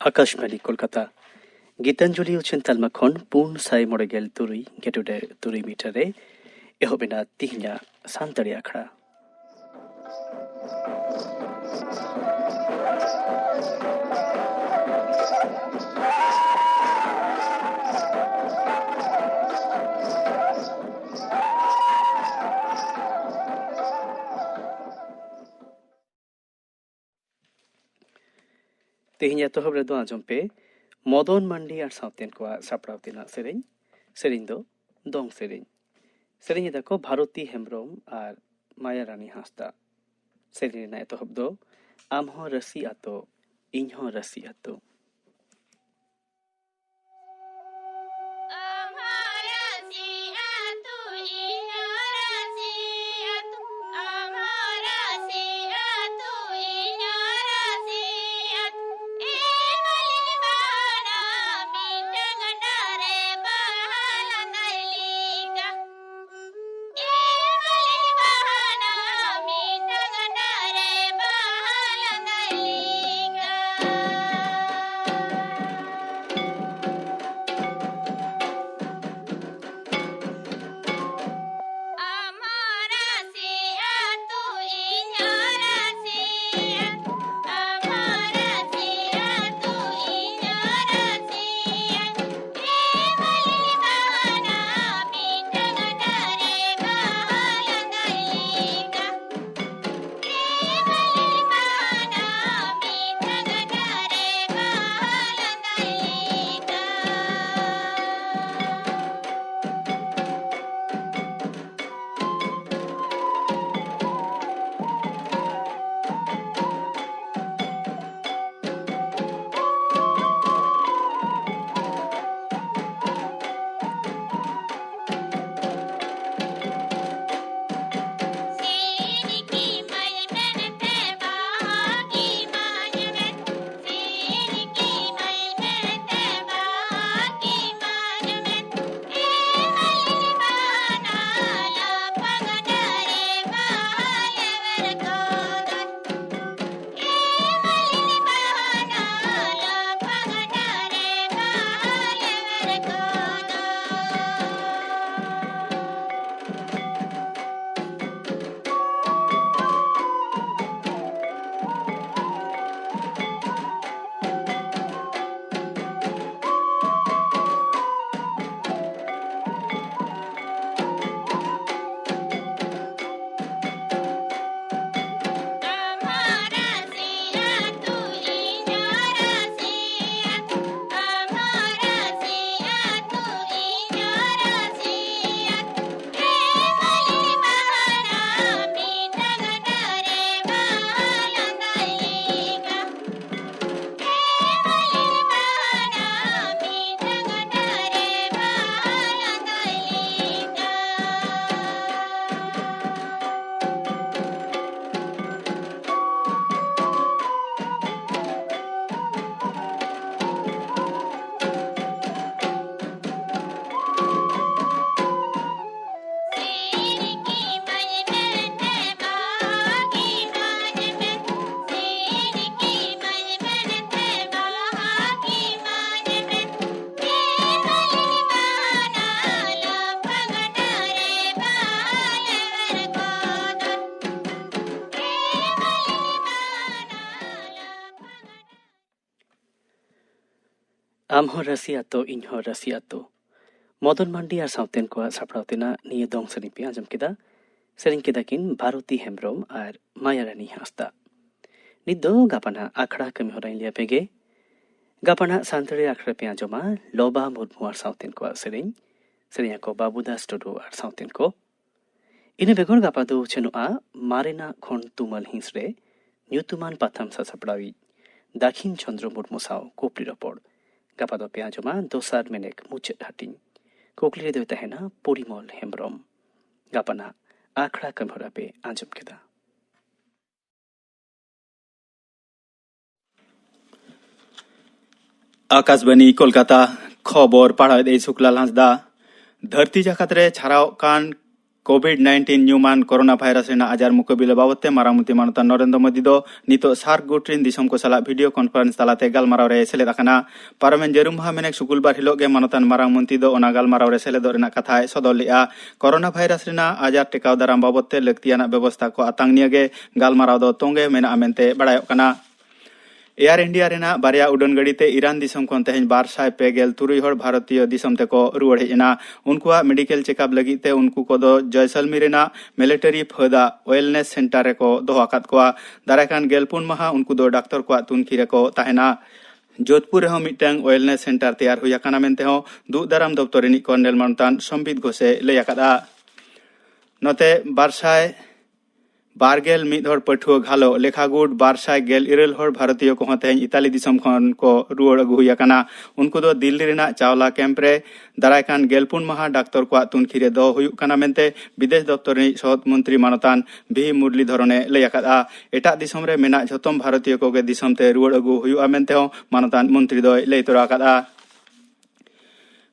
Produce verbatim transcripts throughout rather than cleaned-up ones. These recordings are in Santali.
ᱟᱠᱟᱥᱵᱟᱬᱤ ᱠᱳᱞᱠᱟᱛᱟ᱾ ᱜᱤᱛᱟᱧᱡᱚᱞᱤ ᱩᱪᱷᱟᱹᱱ ᱛᱟᱞᱢᱟ ᱠᱷᱚᱱ ᱯᱩᱱ ᱥᱟᱭ ᱢᱚᱬᱮ ᱜᱮᱞ ᱛᱩᱨᱩᱭ ᱜᱮᱴᱩᱰᱮ ᱛᱩᱨᱩᱭ ᱢᱤᱴᱟᱨ ᱨᱮ ᱮᱦᱚᱵ ᱮᱱᱟ ᱛᱤᱦᱤᱧᱟᱜ ᱥᱟᱱᱛᱟᱲᱤ ᱟᱠᱷᱲᱟ᱾ ᱛᱮᱦᱮᱧ ᱮᱛᱚᱦᱚᱵ ᱨᱮᱫᱚ ᱟᱸᱡᱚᱢ ᱯᱮ ᱢᱚᱫᱚᱱ ᱢᱟᱱᱰᱤ ᱟᱨ ᱥᱟᱶᱛᱮᱱ ᱠᱚᱣᱟᱜ ᱥᱟᱯᱲᱟᱣ ᱛᱮᱱᱟᱜ ᱥᱮᱨᱮᱧ᱾ ᱥᱮᱨᱮᱧ ᱫᱚ ᱫᱚᱝ ᱥᱮᱨᱮᱧ᱾ ᱥᱮᱨᱮᱧ ᱮᱫᱟ ᱠᱚ ᱵᱷᱟᱨᱚᱛᱤ ᱦᱮᱢᱵᱨᱚᱢ ᱟᱨ ᱢᱟᱭᱟ ᱨᱟᱱᱤ ᱦᱟᱸᱥᱫᱟ᱾ ᱥᱮᱨᱮᱧ ᱨᱮᱱᱟᱜ ᱮᱛᱚᱦᱚᱵ ᱫᱚ ᱟᱢ ᱦᱚᱸ ᱨᱟᱹᱥᱤ ᱟᱛᱳ, ᱤᱧ ᱦᱚᱸ ᱨᱟᱹᱥᱤ ᱟᱛᱳ᱾ ᱟᱢ ᱦᱚᱸ ᱨᱟᱹᱥᱤ ᱟᱛᱳ, ᱤᱧ ᱦᱚᱸ ᱨᱟᱹᱥᱤ ᱟᱛᱳ᱾ ᱢᱚᱫᱚᱱ ᱢᱟᱱᱰᱤ ᱟᱨ ᱥᱟᱶᱛᱮᱱ ᱠᱚᱣᱟᱜ ᱥᱟᱯᱲᱟᱣ ᱛᱮᱱᱟᱜ ᱱᱤᱭᱟᱹ ᱫᱚᱝ ᱥᱮᱨᱮᱧ ᱯᱮ ᱟᱸᱡᱚᱢ ᱠᱮᱫᱟ᱾ ᱥᱮᱨᱮᱧ ᱠᱮᱫᱟ ᱠᱤᱱ ᱵᱷᱟᱨᱚᱛᱤ ᱦᱮᱢᱵᱨᱚᱢ ᱟᱨ ᱢᱟᱭᱟᱨᱟᱱᱤ ᱦᱟᱸᱥᱫᱟ᱾ ᱱᱤᱛ ᱫᱚ ᱜᱟᱯᱟ ᱱᱟᱜ ᱟᱠᱷᱲᱟ ᱠᱟᱹᱢᱤ ᱦᱚᱨᱟᱧ ᱞᱟᱹᱭ ᱟᱯᱮ ᱜᱮ᱾ ᱜᱟᱯᱟ ᱱᱟᱜ ᱥᱟᱱᱛᱟᱲᱤ ᱟᱠᱷᱲᱟ ᱯᱮ ᱟᱸᱡᱚᱢᱟ ᱞᱚᱵᱟ ᱢᱩᱨᱢᱩ ᱟᱨ ᱥᱟᱶᱛᱮᱱ ᱠᱚᱣᱟᱜ ᱥᱮᱨᱮᱧ᱾ ᱥᱮᱨᱮᱧ ᱟᱠᱚ ᱵᱟᱵᱩᱫᱟᱥ ᱴᱩᱰᱩ ᱟᱨ ᱥᱟᱶᱛᱮᱱ ᱠᱚ᱾ ᱤᱱᱟᱹ ᱵᱮᱜᱚᱨ ᱜᱟᱯᱟ ᱫᱚ ᱩᱪᱷᱟᱹᱱᱚᱜᱼᱟ ᱢᱟᱨᱮᱱᱟᱜ ᱠᱷᱚᱱ ᱛᱩᱢᱟᱹᱞ ᱦᱤᱸᱥ ᱨᱮ ᱧᱩᱛᱩᱢᱟᱱ ᱯᱟᱛᱷᱟᱢ ᱥᱟᱥᱟᱯᱲᱟᱣᱤᱡ ᱫᱟᱹᱠᱷᱤᱱ ᱪᱚᱸᱫᱽᱨᱚ ᱢᱩᱨᱢᱩ ᱥᱟᱶ ᱠᱩᱯᱞᱤ ᱨᱚᱯᱚᱲ᱾ ᱜᱟᱯᱟ ᱫᱚ ᱯᱮ ᱟᱸᱡᱚᱢᱟ ᱫᱚᱥᱟᱨ ᱢᱮᱱᱮᱠ ᱢᱩᱪᱟᱹᱫ ᱦᱟᱹᱴᱤᱧ᱾ ᱠᱩᱠᱞᱤ ᱨᱮᱫᱚᱭ ᱛᱟᱦᱮᱱᱟ ᱯᱚᱨᱤᱢᱚᱞ ᱦᱮᱢᱵᱨᱚᱢ᱾ ᱜᱟᱯᱟ ᱱᱟᱜ ᱟᱠᱷᱲᱟ ᱠᱟᱹᱢᱤ ᱦᱚᱨᱟ ᱯᱮ ᱟᱸᱡᱚᱢ ᱠᱮᱫᱟ᱾ ᱟᱠᱟᱥᱵᱟᱱᱤ ᱠᱳᱞᱠᱟᱛᱟ, ᱠᱷᱚᱵᱚᱨ ᱯᱟᱲᱦᱟᱣᱮᱫ ᱟᱹᱧ ᱥᱩᱠᱞᱟᱞ ᱦᱟᱸᱥᱫᱟ᱾ ᱫᱷᱟᱹᱨᱛᱤ ᱡᱟᱠᱟᱛ ᱨᱮ ᱪᱷᱟᱨᱟᱣᱚᱜ ᱠᱟᱱ ᱠᱳᱵᱷᱤᱰ ᱱᱟᱭᱤᱱᱴᱤᱱ ᱧᱩᱢᱟᱱ ᱠᱳᱨᱳᱱᱟ ᱵᱷᱟᱭᱨᱟᱥ ᱨᱮᱱᱟᱜ ᱟᱡᱟᱨ ᱢᱩᱠᱟᱹᱵᱤᱞᱟ ᱵᱟᱵᱚᱫ ᱛᱮ ᱢᱟᱨᱟᱝ ᱢᱚᱱᱛᱨᱤ ᱢᱟᱱᱚᱛᱟᱱ ᱱᱚᱨᱮᱱᱫᱨᱚ ᱢᱳᱫᱤ ᱫᱚ ᱱᱤᱛᱚᱜ ᱥᱟᱨᱠ ᱜᱩᱴ ᱨᱤᱱ ᱫᱤᱥᱚᱢ ᱠᱚ ᱥᱟᱞᱟᱜ ᱵᱷᱤᱰᱤᱭᱳ ᱠᱚᱱᱯᱷᱟᱨᱮᱱᱥ ᱛᱟᱞᱟᱛᱮ ᱜᱟᱞᱢᱟᱨᱟᱣ ᱨᱮ ᱥᱮᱞᱮᱫ ᱟᱠᱟᱱᱟ᱾ ᱯᱟᱨᱚᱢᱮᱱ ᱡᱟᱹᱨᱩᱢ ᱢᱟᱦᱟ ᱢᱮᱱᱮᱠ ᱥᱩᱠᱩᱞᱵᱟᱨ ᱦᱤᱞᱳᱜ ᱜᱮ ᱢᱟᱱᱚᱛᱟᱱ ᱢᱟᱨᱟᱝ ᱢᱚᱱᱛᱨᱤ ᱫᱚ ᱚᱱᱟ ᱜᱟᱞᱢᱟᱨᱟᱣ ᱨᱮ ᱥᱮᱞᱮᱫᱚᱜ ᱨᱮᱱᱟᱜ ᱠᱟᱛᱷᱟᱭ ᱥᱚᱫᱚᱨ ᱞᱮᱫᱼᱟ᱾ ᱠᱳᱨᱳᱱᱟ ᱵᱷᱟᱭᱨᱟᱥ ᱨᱮᱱᱟᱜ ᱟᱡᱟᱨ ᱴᱮᱠᱟᱣ ᱫᱟᱨᱟᱢ ᱵᱟᱵᱚᱫ ᱛᱮ ᱞᱟᱹᱠᱛᱤᱭᱟᱱᱟᱜ ᱵᱮᱵᱚᱥᱛᱷᱟ ᱠᱚ ᱟᱛᱟᱝ ᱱᱤᱭᱟᱹ ᱜᱮ ᱜᱟᱞᱢᱟᱨᱟᱣ ᱫᱚ ᱛᱚᱸᱜᱮ ᱢᱮᱱᱟᱜᱼᱟ ᱢᱮᱱᱛᱮ ᱵᱟᱲᱟᱭᱚᱜ ᱠᱟᱱᱟ᱾ ᱮᱭᱟᱨ ᱤᱱᱰᱤᱭᱟ ᱨᱮᱱᱟᱜ ᱵᱟᱨᱭᱟ ᱩᱰᱟᱹᱱ ᱜᱟᱹᱰᱤ ᱛᱮ ᱤᱨᱟᱱ ᱫᱤᱥᱚᱢ ᱠᱷᱚᱱ ᱛᱮᱦᱮᱧ ᱵᱟᱨ ᱥᱟᱭ ᱯᱮ ᱜᱮᱞ ᱛᱩᱨᱩᱭ ᱦᱚᱲ ᱵᱷᱟᱨᱚᱛᱤᱭᱚ ᱫᱤᱥᱚᱢ ᱛᱮᱠᱚ ᱨᱩᱣᱟᱹᱲ ᱦᱮᱡ ᱮᱱᱟ᱾ ᱩᱱᱠᱩᱣᱟᱜ ᱢᱮᱰᱤᱠᱮᱞ ᱪᱮᱠᱟᱯ ᱞᱟᱹᱜᱤᱫ ᱛᱮ ᱩᱱᱠᱩ ᱠᱚᱫᱚ ᱡᱚᱭᱥᱟᱞᱢᱤᱨ ᱨᱮᱱᱟᱜ ᱢᱤᱞᱤᱴᱟᱨᱤ ᱯᱷᱟᱹᱫᱟ ᱣᱮᱞᱱᱮᱥ ᱥᱮᱱᱴᱟᱨ ᱨᱮᱠᱚ ᱫᱚᱦᱚ ᱟᱠᱟᱫ ᱠᱚᱣᱟ᱾ ᱫᱟᱨᱟᱭ ᱠᱟᱱ ᱜᱮᱞᱯᱩᱱ ᱢᱟᱦᱟ ᱩᱱᱠᱩ ᱫᱚ ᱰᱟᱠᱛᱚᱨ ᱠᱚᱣᱟᱜ ᱛᱩᱱᱠᱷᱤ ᱨᱮᱠᱚ ᱛᱟᱦᱮᱱᱟ᱾ ᱡᱳᱫᱷᱯᱩᱨ ᱨᱮᱦᱚᱸ ᱢᱤᱫᱴᱟᱝ ᱣᱮᱞᱱᱮᱥ ᱥᱮᱱᱴᱟᱨ ᱛᱮᱭᱟᱨ ᱦᱩᱭ ᱟᱠᱟᱱᱟ ᱢᱮᱱᱛᱮ ᱦᱚᱸ ᱫᱩᱜ ᱫᱟᱨᱟᱢ ᱫᱚᱯᱛᱚᱨ ᱨᱤᱱᱤᱡ ᱠᱚᱨᱱᱮᱞ ᱢᱟᱱᱚᱛᱟᱱ ᱥᱚᱢᱵᱤᱛ ᱜᱷᱳᱥᱮ ᱞᱟᱹᱭ ᱟᱠᱟᱫᱼᱟ᱾ ᱱᱚᱛᱮ ᱵᱟᱨ ᱥᱟᱭ ᱵᱟᱨ ᱜᱮᱞ ᱢᱤᱫ ᱦᱚᱲ ᱯᱟᱹᱴᱷᱩᱣᱟᱹ ᱜᱷᱟᱞᱚ ᱞᱮᱠᱷᱟ ᱜᱩᱴ ᱵᱟᱨ ᱥᱟᱭ ᱜᱮᱞ ᱤᱨᱟᱹᱞ ᱦᱚᱲ ᱵᱷᱟᱨᱚᱛᱤᱭᱚ ᱠᱚᱦᱚᱸ ᱛᱮᱦᱮᱧ ᱤᱛᱟᱞᱤ ᱫᱤᱥᱚᱢ ᱠᱷᱚᱱ ᱠᱚ ᱨᱩᱣᱟᱹᱲ ᱟᱹᱜᱩ ᱦᱩᱭ ᱟᱠᱟᱱᱟ᱾ ᱩᱱᱠᱩ ᱫᱚ ᱫᱤᱞᱞᱤ ᱨᱮᱱᱟᱜ ᱪᱟᱣᱞᱟ ᱠᱮᱢᱯ ᱨᱮ ᱫᱟᱨᱟᱭ ᱠᱟᱱ ᱜᱮᱞᱯᱩᱱ ᱢᱟᱦᱟ ᱰᱟᱠᱛᱚᱨ ᱠᱚᱣᱟᱜ ᱛᱩᱱᱠᱷᱤ ᱨᱮ ᱫᱚᱦᱚ ᱦᱩᱭᱩᱜ ᱠᱟᱱᱟ ᱢᱮᱱᱛᱮ ᱵᱤᱫᱮᱥ ᱫᱚᱯᱛᱚᱨ ᱨᱤᱱᱤᱡ ᱥᱚᱦᱚᱫ ᱢᱚᱱᱛᱨᱤ ᱢᱟᱱᱚᱛᱟᱱ ᱵᱷᱤ ᱢᱩᱨᱞᱤᱫᱷᱚᱨᱚᱱᱮ ᱞᱟᱹᱭ ᱟᱠᱟᱫᱼᱟ᱾ ᱮᱴᱟᱜ ᱫᱤᱥᱚᱢ ᱨᱮ ᱢᱮᱱᱟᱜ ᱡᱷᱚᱛᱚᱢ ᱵᱷᱟᱨᱚᱛᱤᱭᱚ ᱠᱚᱜᱮ ᱫᱤᱥᱚᱢ ᱛᱮ ᱨᱩᱣᱟᱹᱲ ᱟᱹᱜᱩ ᱦᱩᱭᱩᱜᱼᱟ ᱢᱮᱱᱛᱮ ᱦᱚᱸ ᱢᱟᱱᱚᱛᱟᱱ ᱢᱚᱱᱛᱨᱤ ᱫᱚᱭ ᱞᱟᱹᱭ ᱛᱚᱨᱟ ᱟᱠᱟᱫᱼᱟ᱾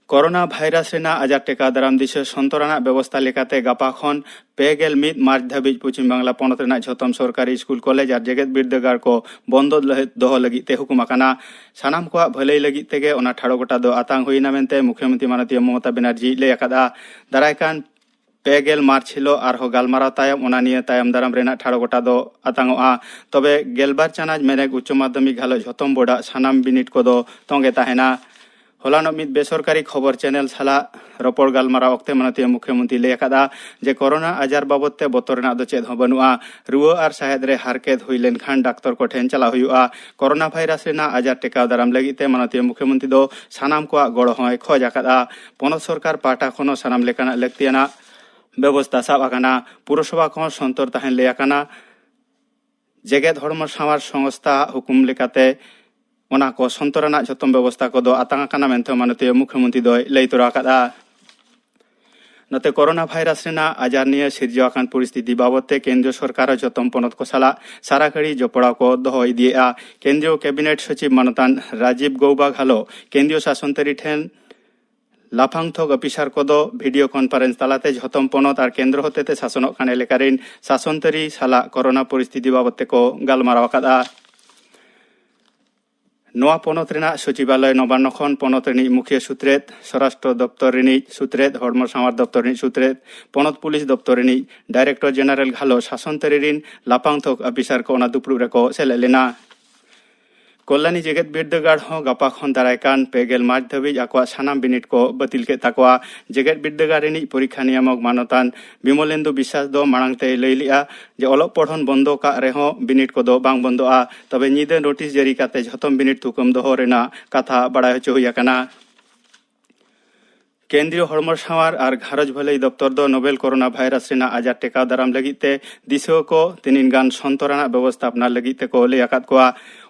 ᱠᱳᱨᱳᱱᱟ ᱵᱷᱟᱭᱨᱟᱥ ᱨᱮᱱᱟᱜ ᱟᱡᱟᱨ ᱴᱮᱠᱟᱣ ᱫᱟᱨᱟᱢ ᱫᱤᱥᱟᱹ ᱥᱚᱱᱛᱚᱨᱟᱱᱟᱜ ᱵᱮᱵᱚᱥᱛᱟ ᱞᱮᱠᱟᱛᱮ ᱜᱟᱯᱟ ᱠᱷᱚᱱ ᱯᱮ ᱜᱮᱞ ᱢᱤᱫ ᱢᱟᱨᱪ ᱫᱷᱟᱹᱵᱤᱡ ᱯᱚᱪᱷᱤᱢ ᱵᱟᱝᱞᱟ ᱯᱚᱱᱚᱛ ᱨᱮᱱᱟᱜ ᱡᱷᱚᱛᱚᱢ ᱥᱚᱨᱠᱟᱨᱤ ᱥᱠᱩᱞ, ᱠᱚᱞᱮᱡᱽ ᱟᱨ ᱡᱮᱜᱮᱛ ᱵᱤᱨᱫᱟᱹᱜᱟᱲ ᱠᱚ ᱵᱚᱱᱫᱚ ᱞᱟᱹᱜᱤᱫ, ᱫᱚᱦᱚ ᱞᱟᱹᱜᱤᱫ ᱛᱮ ᱦᱩᱠᱩᱢ ᱟᱠᱟᱱᱟ᱾ ᱥᱟᱱᱟᱢ ᱠᱚᱣᱟᱜ ᱵᱷᱟᱹᱞᱟᱹᱭ ᱞᱟᱹᱜᱤᱫ ᱛᱮᱜᱮ ᱚᱱᱟ ᱴᱷᱟᱲᱚ ᱜᱚᱴᱟ ᱫᱚ ᱟᱛᱟᱝ ᱦᱩᱭ ᱮᱱᱟ ᱢᱮᱱᱛᱮ ᱢᱩᱠᱷᱭᱚᱢᱚᱱᱛᱨᱤ ᱢᱟᱱᱚᱛᱤᱭᱟᱹ ᱢᱚᱢᱚᱛᱟ ᱵᱮᱱᱟᱨᱡᱤ ᱞᱟᱹᱭ ᱟᱠᱟᱫᱼᱟ᱾ ᱫᱟᱨᱟᱭ ᱠᱟᱱ ᱯᱮ ᱜᱮᱞ ᱢᱟᱨᱪ ᱦᱤᱞᱳᱜ ᱟᱨᱦᱚᱸ ᱜᱟᱞᱢᱟᱨᱟᱣ ᱛᱟᱭᱚᱢ ᱚᱱᱟ ᱱᱤᱭᱟᱹ ᱛᱟᱭᱚᱢ ᱫᱟᱨᱟᱢ ᱨᱮᱱᱟᱜ ᱴᱷᱟᱲᱚ ᱜᱚᱴᱟ ᱫᱚ ᱟᱛᱟᱝᱚᱜᱼᱟ᱾ ᱛᱚᱵᱮ ᱜᱮᱞᱵᱟᱨ ᱪᱟᱱᱟᱪ ᱢᱮᱱᱮᱠ ᱩᱪᱪᱚ ᱢᱟᱫᱽᱫᱷᱚᱢᱤᱠ ᱜᱷᱟᱞᱚᱪ ᱡᱷᱚᱛᱚᱢ ᱵᱳᱨᱰᱟᱜ ᱥᱟᱱᱟᱢ ᱵᱤᱱᱤᱰ ᱠᱚᱫᱚ ᱛᱚᱸᱜᱮ ᱛᱟᱦᱮᱱᱟ᱾ ᱦᱚᱞᱟᱱᱚᱜ ᱢᱤᱫ ᱵᱮᱥᱚᱨᱠᱟᱨᱤ ᱠᱷᱚᱵᱚᱨ ᱪᱮᱱᱮᱞ ᱥᱟᱞᱟᱜ ᱨᱚᱯᱚᱲ ᱜᱟᱞᱢᱟᱨᱟᱣ ᱚᱠᱛᱮ ᱢᱟᱱᱚᱛᱤᱭᱟᱹ ᱢᱩᱠᱷᱭᱚᱢᱚᱱᱛᱨᱤ ᱞᱟᱹᱭ ᱟᱠᱟᱫᱼᱟ ᱡᱮ ᱠᱳᱨᱳᱱᱟ ᱟᱡᱟᱨ ᱵᱟᱵᱚᱫ ᱛᱮ ᱵᱚᱛᱚᱨ ᱨᱮᱱᱟᱜ ᱫᱚ ᱪᱮᱫ ᱦᱚᱸ ᱵᱟᱹᱱᱩᱜᱼᱟ᱾ ᱨᱩᱣᱟᱹ ᱟᱨ ᱥᱟᱦᱮᱫ ᱨᱮ ᱦᱟᱨᱠᱮᱛ ᱦᱩᱭ ᱞᱮᱱᱠᱷᱟᱱ ᱰᱟᱠᱛᱚᱨ ᱠᱚᱴᱷᱮᱱ ᱪᱟᱞᱟᱣ ᱦᱩᱭᱩᱜᱼᱟ᱾ ᱠᱳᱨᱳᱱᱟ ᱵᱷᱟᱭᱨᱟᱥ ᱨᱮᱱᱟᱜ ᱟᱡᱟᱨ ᱴᱮᱠᱟᱣ ᱫᱟᱨᱟᱢ ᱞᱟᱹᱜᱤᱫ ᱛᱮ ᱢᱟᱱᱚᱛᱤᱭᱟᱹ ᱢᱩᱠᱷᱭᱚᱢᱚᱱᱛᱨᱤ ᱫᱚ ᱥᱟᱱᱟᱢ ᱠᱚᱣᱟᱜ ᱜᱚᱲᱚ ᱦᱚᱸᱭ ᱠᱷᱚᱡᱽ ᱟᱠᱟᱫᱼᱟ᱾ ᱯᱚᱱᱚᱛ ᱥᱚᱨᱠᱟᱨ ᱯᱟᱦᱴᱟ ᱠᱷᱚᱱ ᱦᱚᱸ ᱥᱟᱱᱟᱢ ᱞᱮᱠᱟᱱᱟᱜ ᱞᱟᱹᱠᱛᱤᱭᱟᱱᱟᱜ ᱵᱮᱵᱚᱥᱛᱟ ᱥᱟᱵ ᱟᱠᱟᱱᱟ᱾ ᱯᱩᱨᱚᱥᱚᱵᱷᱟ ᱠᱚᱦᱚᱸ ᱥᱚᱱᱛᱚᱨ ᱛᱟᱦᱮᱱ ᱞᱟᱹᱭ ᱟᱠᱟᱱᱟ᱾ ᱡᱮᱜᱮᱛ ᱦᱚᱲᱢᱚ ᱥᱟᱶᱟᱨ ᱥᱚᱝᱥᱛᱷᱟ ᱦᱩᱠᱩᱢ ᱞᱮᱠᱟᱛᱮ ᱚᱱᱟ ᱠᱚ ᱥᱚᱱᱛᱚᱨ ᱟᱱᱟᱜ ᱡᱷᱚᱛᱚᱢ ᱵᱮᱵᱚᱥᱛᱟ ᱠᱚᱫᱚ ᱟᱛᱟᱝ ᱟᱠᱟᱱᱟ ᱢᱮᱱᱛᱮ ᱢᱟᱱᱚᱛᱤᱭᱟᱹ ᱢᱩᱠᱷᱭᱚᱢᱚᱱᱛᱨᱤ ᱫᱚᱭ ᱞᱟᱹᱭ ᱛᱚᱨᱟ ᱟᱠᱟᱫᱼᱟ᱾ ᱱᱚᱛᱮ ᱠᱳᱨᱳᱱᱟ ᱵᱷᱟᱭᱨᱟᱥ ᱨᱮᱱᱟᱜ ᱟᱡᱟᱨ ᱱᱤᱭᱟᱹ ᱥᱤᱨᱡᱟᱹᱣ ᱟᱠᱟᱱ ᱯᱚᱨᱤᱥᱛᱷᱤᱛᱤ ᱵᱟᱵᱚᱫ ᱛᱮ ᱠᱮᱱᱫᱨᱤᱭᱚ ᱥᱚᱨᱠᱟᱨ ᱦᱚᱸ ᱡᱷᱚᱛᱚᱢ ᱯᱚᱱᱚᱛ ᱠᱚ ᱥᱟᱞᱟᱜ ᱥᱟᱨᱟ ᱜᱷᱟᱹᱲᱤ ᱡᱚᱯᱲᱟᱣ ᱠᱚ ᱫᱚᱦᱚ ᱤᱫᱤᱭᱮᱫᱼᱟ᱾ ᱠᱮᱱᱫᱨᱤᱭᱚ ᱠᱮᱵᱤᱱᱮᱴ ᱥᱚᱪᱤᱵ ᱢᱟᱱᱚᱛᱟᱱ ᱨᱟᱡᱤᱵᱽ ᱜᱚᱣᱵᱟ ᱜᱷᱟᱞᱚ ᱠᱮᱱᱫᱨᱤᱭᱚ ᱥᱟᱥᱚᱱ ᱛᱟᱹᱨᱤ ᱴᱷᱮᱱ ᱞᱟᱯᱷᱟᱝ ᱛᱷᱚᱠ ᱚᱯᱷᱤᱥᱟᱨ ᱠᱚᱫᱚ ᱵᱷᱤᱰᱤᱭᱳ ᱠᱚᱱᱯᱷᱟᱨᱮᱱᱥ ᱛᱟᱞᱟᱛᱮ ᱡᱷᱚᱛᱚᱢ ᱯᱚᱱᱚᱛ ᱟᱨ ᱠᱮᱱᱫᱨᱚ ᱦᱚᱛᱮᱛᱮ ᱥᱟᱥᱚᱱᱚᱜ ᱠᱟᱱ ᱮᱞᱟᱠᱟ ᱨᱮᱱ ᱥᱟᱥᱚᱱ ᱛᱟᱹᱨᱤ ᱥᱟᱞᱟᱜ ᱠᱳᱨᱳᱱᱟ ᱯᱚᱨᱤᱥᱛᱷᱤᱛᱤ ᱵᱟᱵᱚᱫ ᱛᱮᱠᱚ ᱜᱟᱞᱢᱟᱨᱟᱣ ᱟᱠᱟᱫᱼᱟ᱾ ᱱᱚᱣᱟ ᱯᱚᱱᱚᱛ ᱨᱮᱱᱟᱜ ᱥᱚᱪᱤᱵᱟᱞᱚᱭ ᱱᱚᱵᱟᱱᱱᱚ ᱠᱷᱚᱱ ᱯᱚᱱᱚᱛ ᱨᱤᱱᱤᱡ ᱢᱩᱠᱷᱤᱭᱟᱹ ᱥᱩᱛᱨᱮᱛ, ᱥᱚᱨᱟᱥᱴᱨᱚ ᱫᱚᱯᱛᱚᱨ ᱨᱤᱱᱤᱡ ᱥᱩᱛᱨᱮᱛ, ᱦᱚᱲᱢᱚ ᱥᱟᱶᱟᱨ ᱫᱚᱯᱛᱚᱨ ᱨᱤᱱᱤᱡ ᱥᱩᱛᱨᱮᱛ, ᱯᱚᱱᱚᱛ ᱯᱩᱞᱤᱥ ᱫᱚᱯᱛᱚᱨ ᱨᱤᱱᱤᱡ ᱰᱟᱭᱨᱮᱠᱴᱚᱨ ᱡᱮᱱᱟᱨᱮᱞ ᱜᱷᱟᱞᱚ ᱥᱟᱥᱚᱱ ᱛᱟᱹᱨᱤ ᱨᱤᱱ ᱞᱟᱯᱷᱟᱝ ᱛᱷᱚᱠ ᱚᱯᱷᱤᱥᱟᱨ ᱠᱚ ᱚᱱᱟ ᱫᱩᱯᱲᱩᱵ ᱨᱮᱠᱚ ᱥᱮᱞᱮᱫ ᱞᱮᱱᱟ᱾ ᱠᱚᱞᱞᱟᱱᱤ ᱡᱮᱜᱮᱛ ᱵᱤᱨᱫᱟᱹᱜᱟᱲ ᱦᱚᱸ ᱜᱟᱯᱟ ᱠᱷᱚᱱ ᱫᱟᱨᱟᱭ ᱠᱟᱱ ᱯᱮ ᱜᱮᱞ ᱢᱟᱨᱪ ᱫᱷᱟᱹᱵᱤᱡ ᱟᱠᱚᱣᱟᱜ ᱥᱟᱱᱟᱢ ᱵᱤᱱᱤᱰ ᱠᱚ ᱵᱟᱹᱛᱤᱞ ᱠᱮᱫ ᱛᱟᱠᱚᱣᱟ᱾ ᱡᱮᱜᱮᱛ ᱵᱤᱨᱫᱟᱹᱜᱟᱲ ᱨᱤᱱᱤᱡ ᱯᱚᱨᱤᱠᱠᱷᱟ ᱱᱤᱭᱟᱢᱚᱠ ᱢᱟᱱᱚᱛᱟᱱ ᱵᱤᱢᱚᱞᱮᱱᱫᱩ ᱵᱤᱥᱥᱟᱥ ᱫᱚ ᱢᱟᱲᱟᱝ ᱛᱮᱭ ᱞᱟᱹᱭ ᱞᱮᱫᱼᱟ ᱡᱮ ᱚᱞᱚᱜ ᱯᱚᱲᱦᱚᱱ ᱵᱚᱱᱫᱚ ᱠᱟᱜ ᱨᱮᱦᱚᱸ ᱵᱤᱱᱤᱰ ᱠᱚᱫᱚ ᱵᱟᱝ ᱵᱚᱱᱫᱚᱜᱼᱟ᱾ ᱛᱚᱵᱮ ᱧᱤᱫᱟᱹ ᱱᱳᱴᱤᱥ ᱡᱟᱹᱨᱤ ᱠᱟᱛᱮ ᱡᱷᱚᱛᱚᱢ ᱵᱤᱱᱤᱰ ᱛᱷᱩᱠᱟᱹᱢ ᱫᱚᱦᱚ ᱨᱮᱱᱟᱜ ᱠᱟᱛᱷᱟ ᱵᱟᱲᱟᱭ ᱦᱚᱪᱚ ᱦᱩᱭ ᱟᱠᱟᱱᱟ᱾ ᱠᱮᱱᱫᱨᱤᱭᱚ ᱦᱚᱲᱢᱚ ᱥᱟᱶᱟᱨ ᱟᱨ ᱜᱷᱟᱨᱚᱸᱡᱽ ᱵᱷᱟᱹᱞᱟᱹᱭ ᱫᱚᱯᱛᱚᱨ ᱫᱚ ᱱᱳᱵᱮᱞ ᱠᱳᱨᱳᱱᱟ ᱵᱷᱟᱭᱨᱟᱥ ᱨᱮᱱᱟᱜ ᱟᱡᱟᱨ ᱴᱮᱠᱟᱣ ᱫᱟᱨᱟᱢ ᱞᱟᱹᱜᱤᱫ ᱛᱮ ᱫᱤᱥᱣᱟᱹ ᱠᱚ ᱛᱤᱱᱤᱱ ᱜᱟᱱ ᱥᱚᱱᱛᱚᱨ ᱟᱱᱟᱜ ᱵᱮᱵᱚᱥᱛᱷᱟᱯᱚᱱᱟ ᱞᱟᱹᱜᱤᱫ ᱛᱮᱠᱚ ᱞᱟᱹᱭ ᱟᱠᱟᱫ ᱠᱚᱣᱟ᱾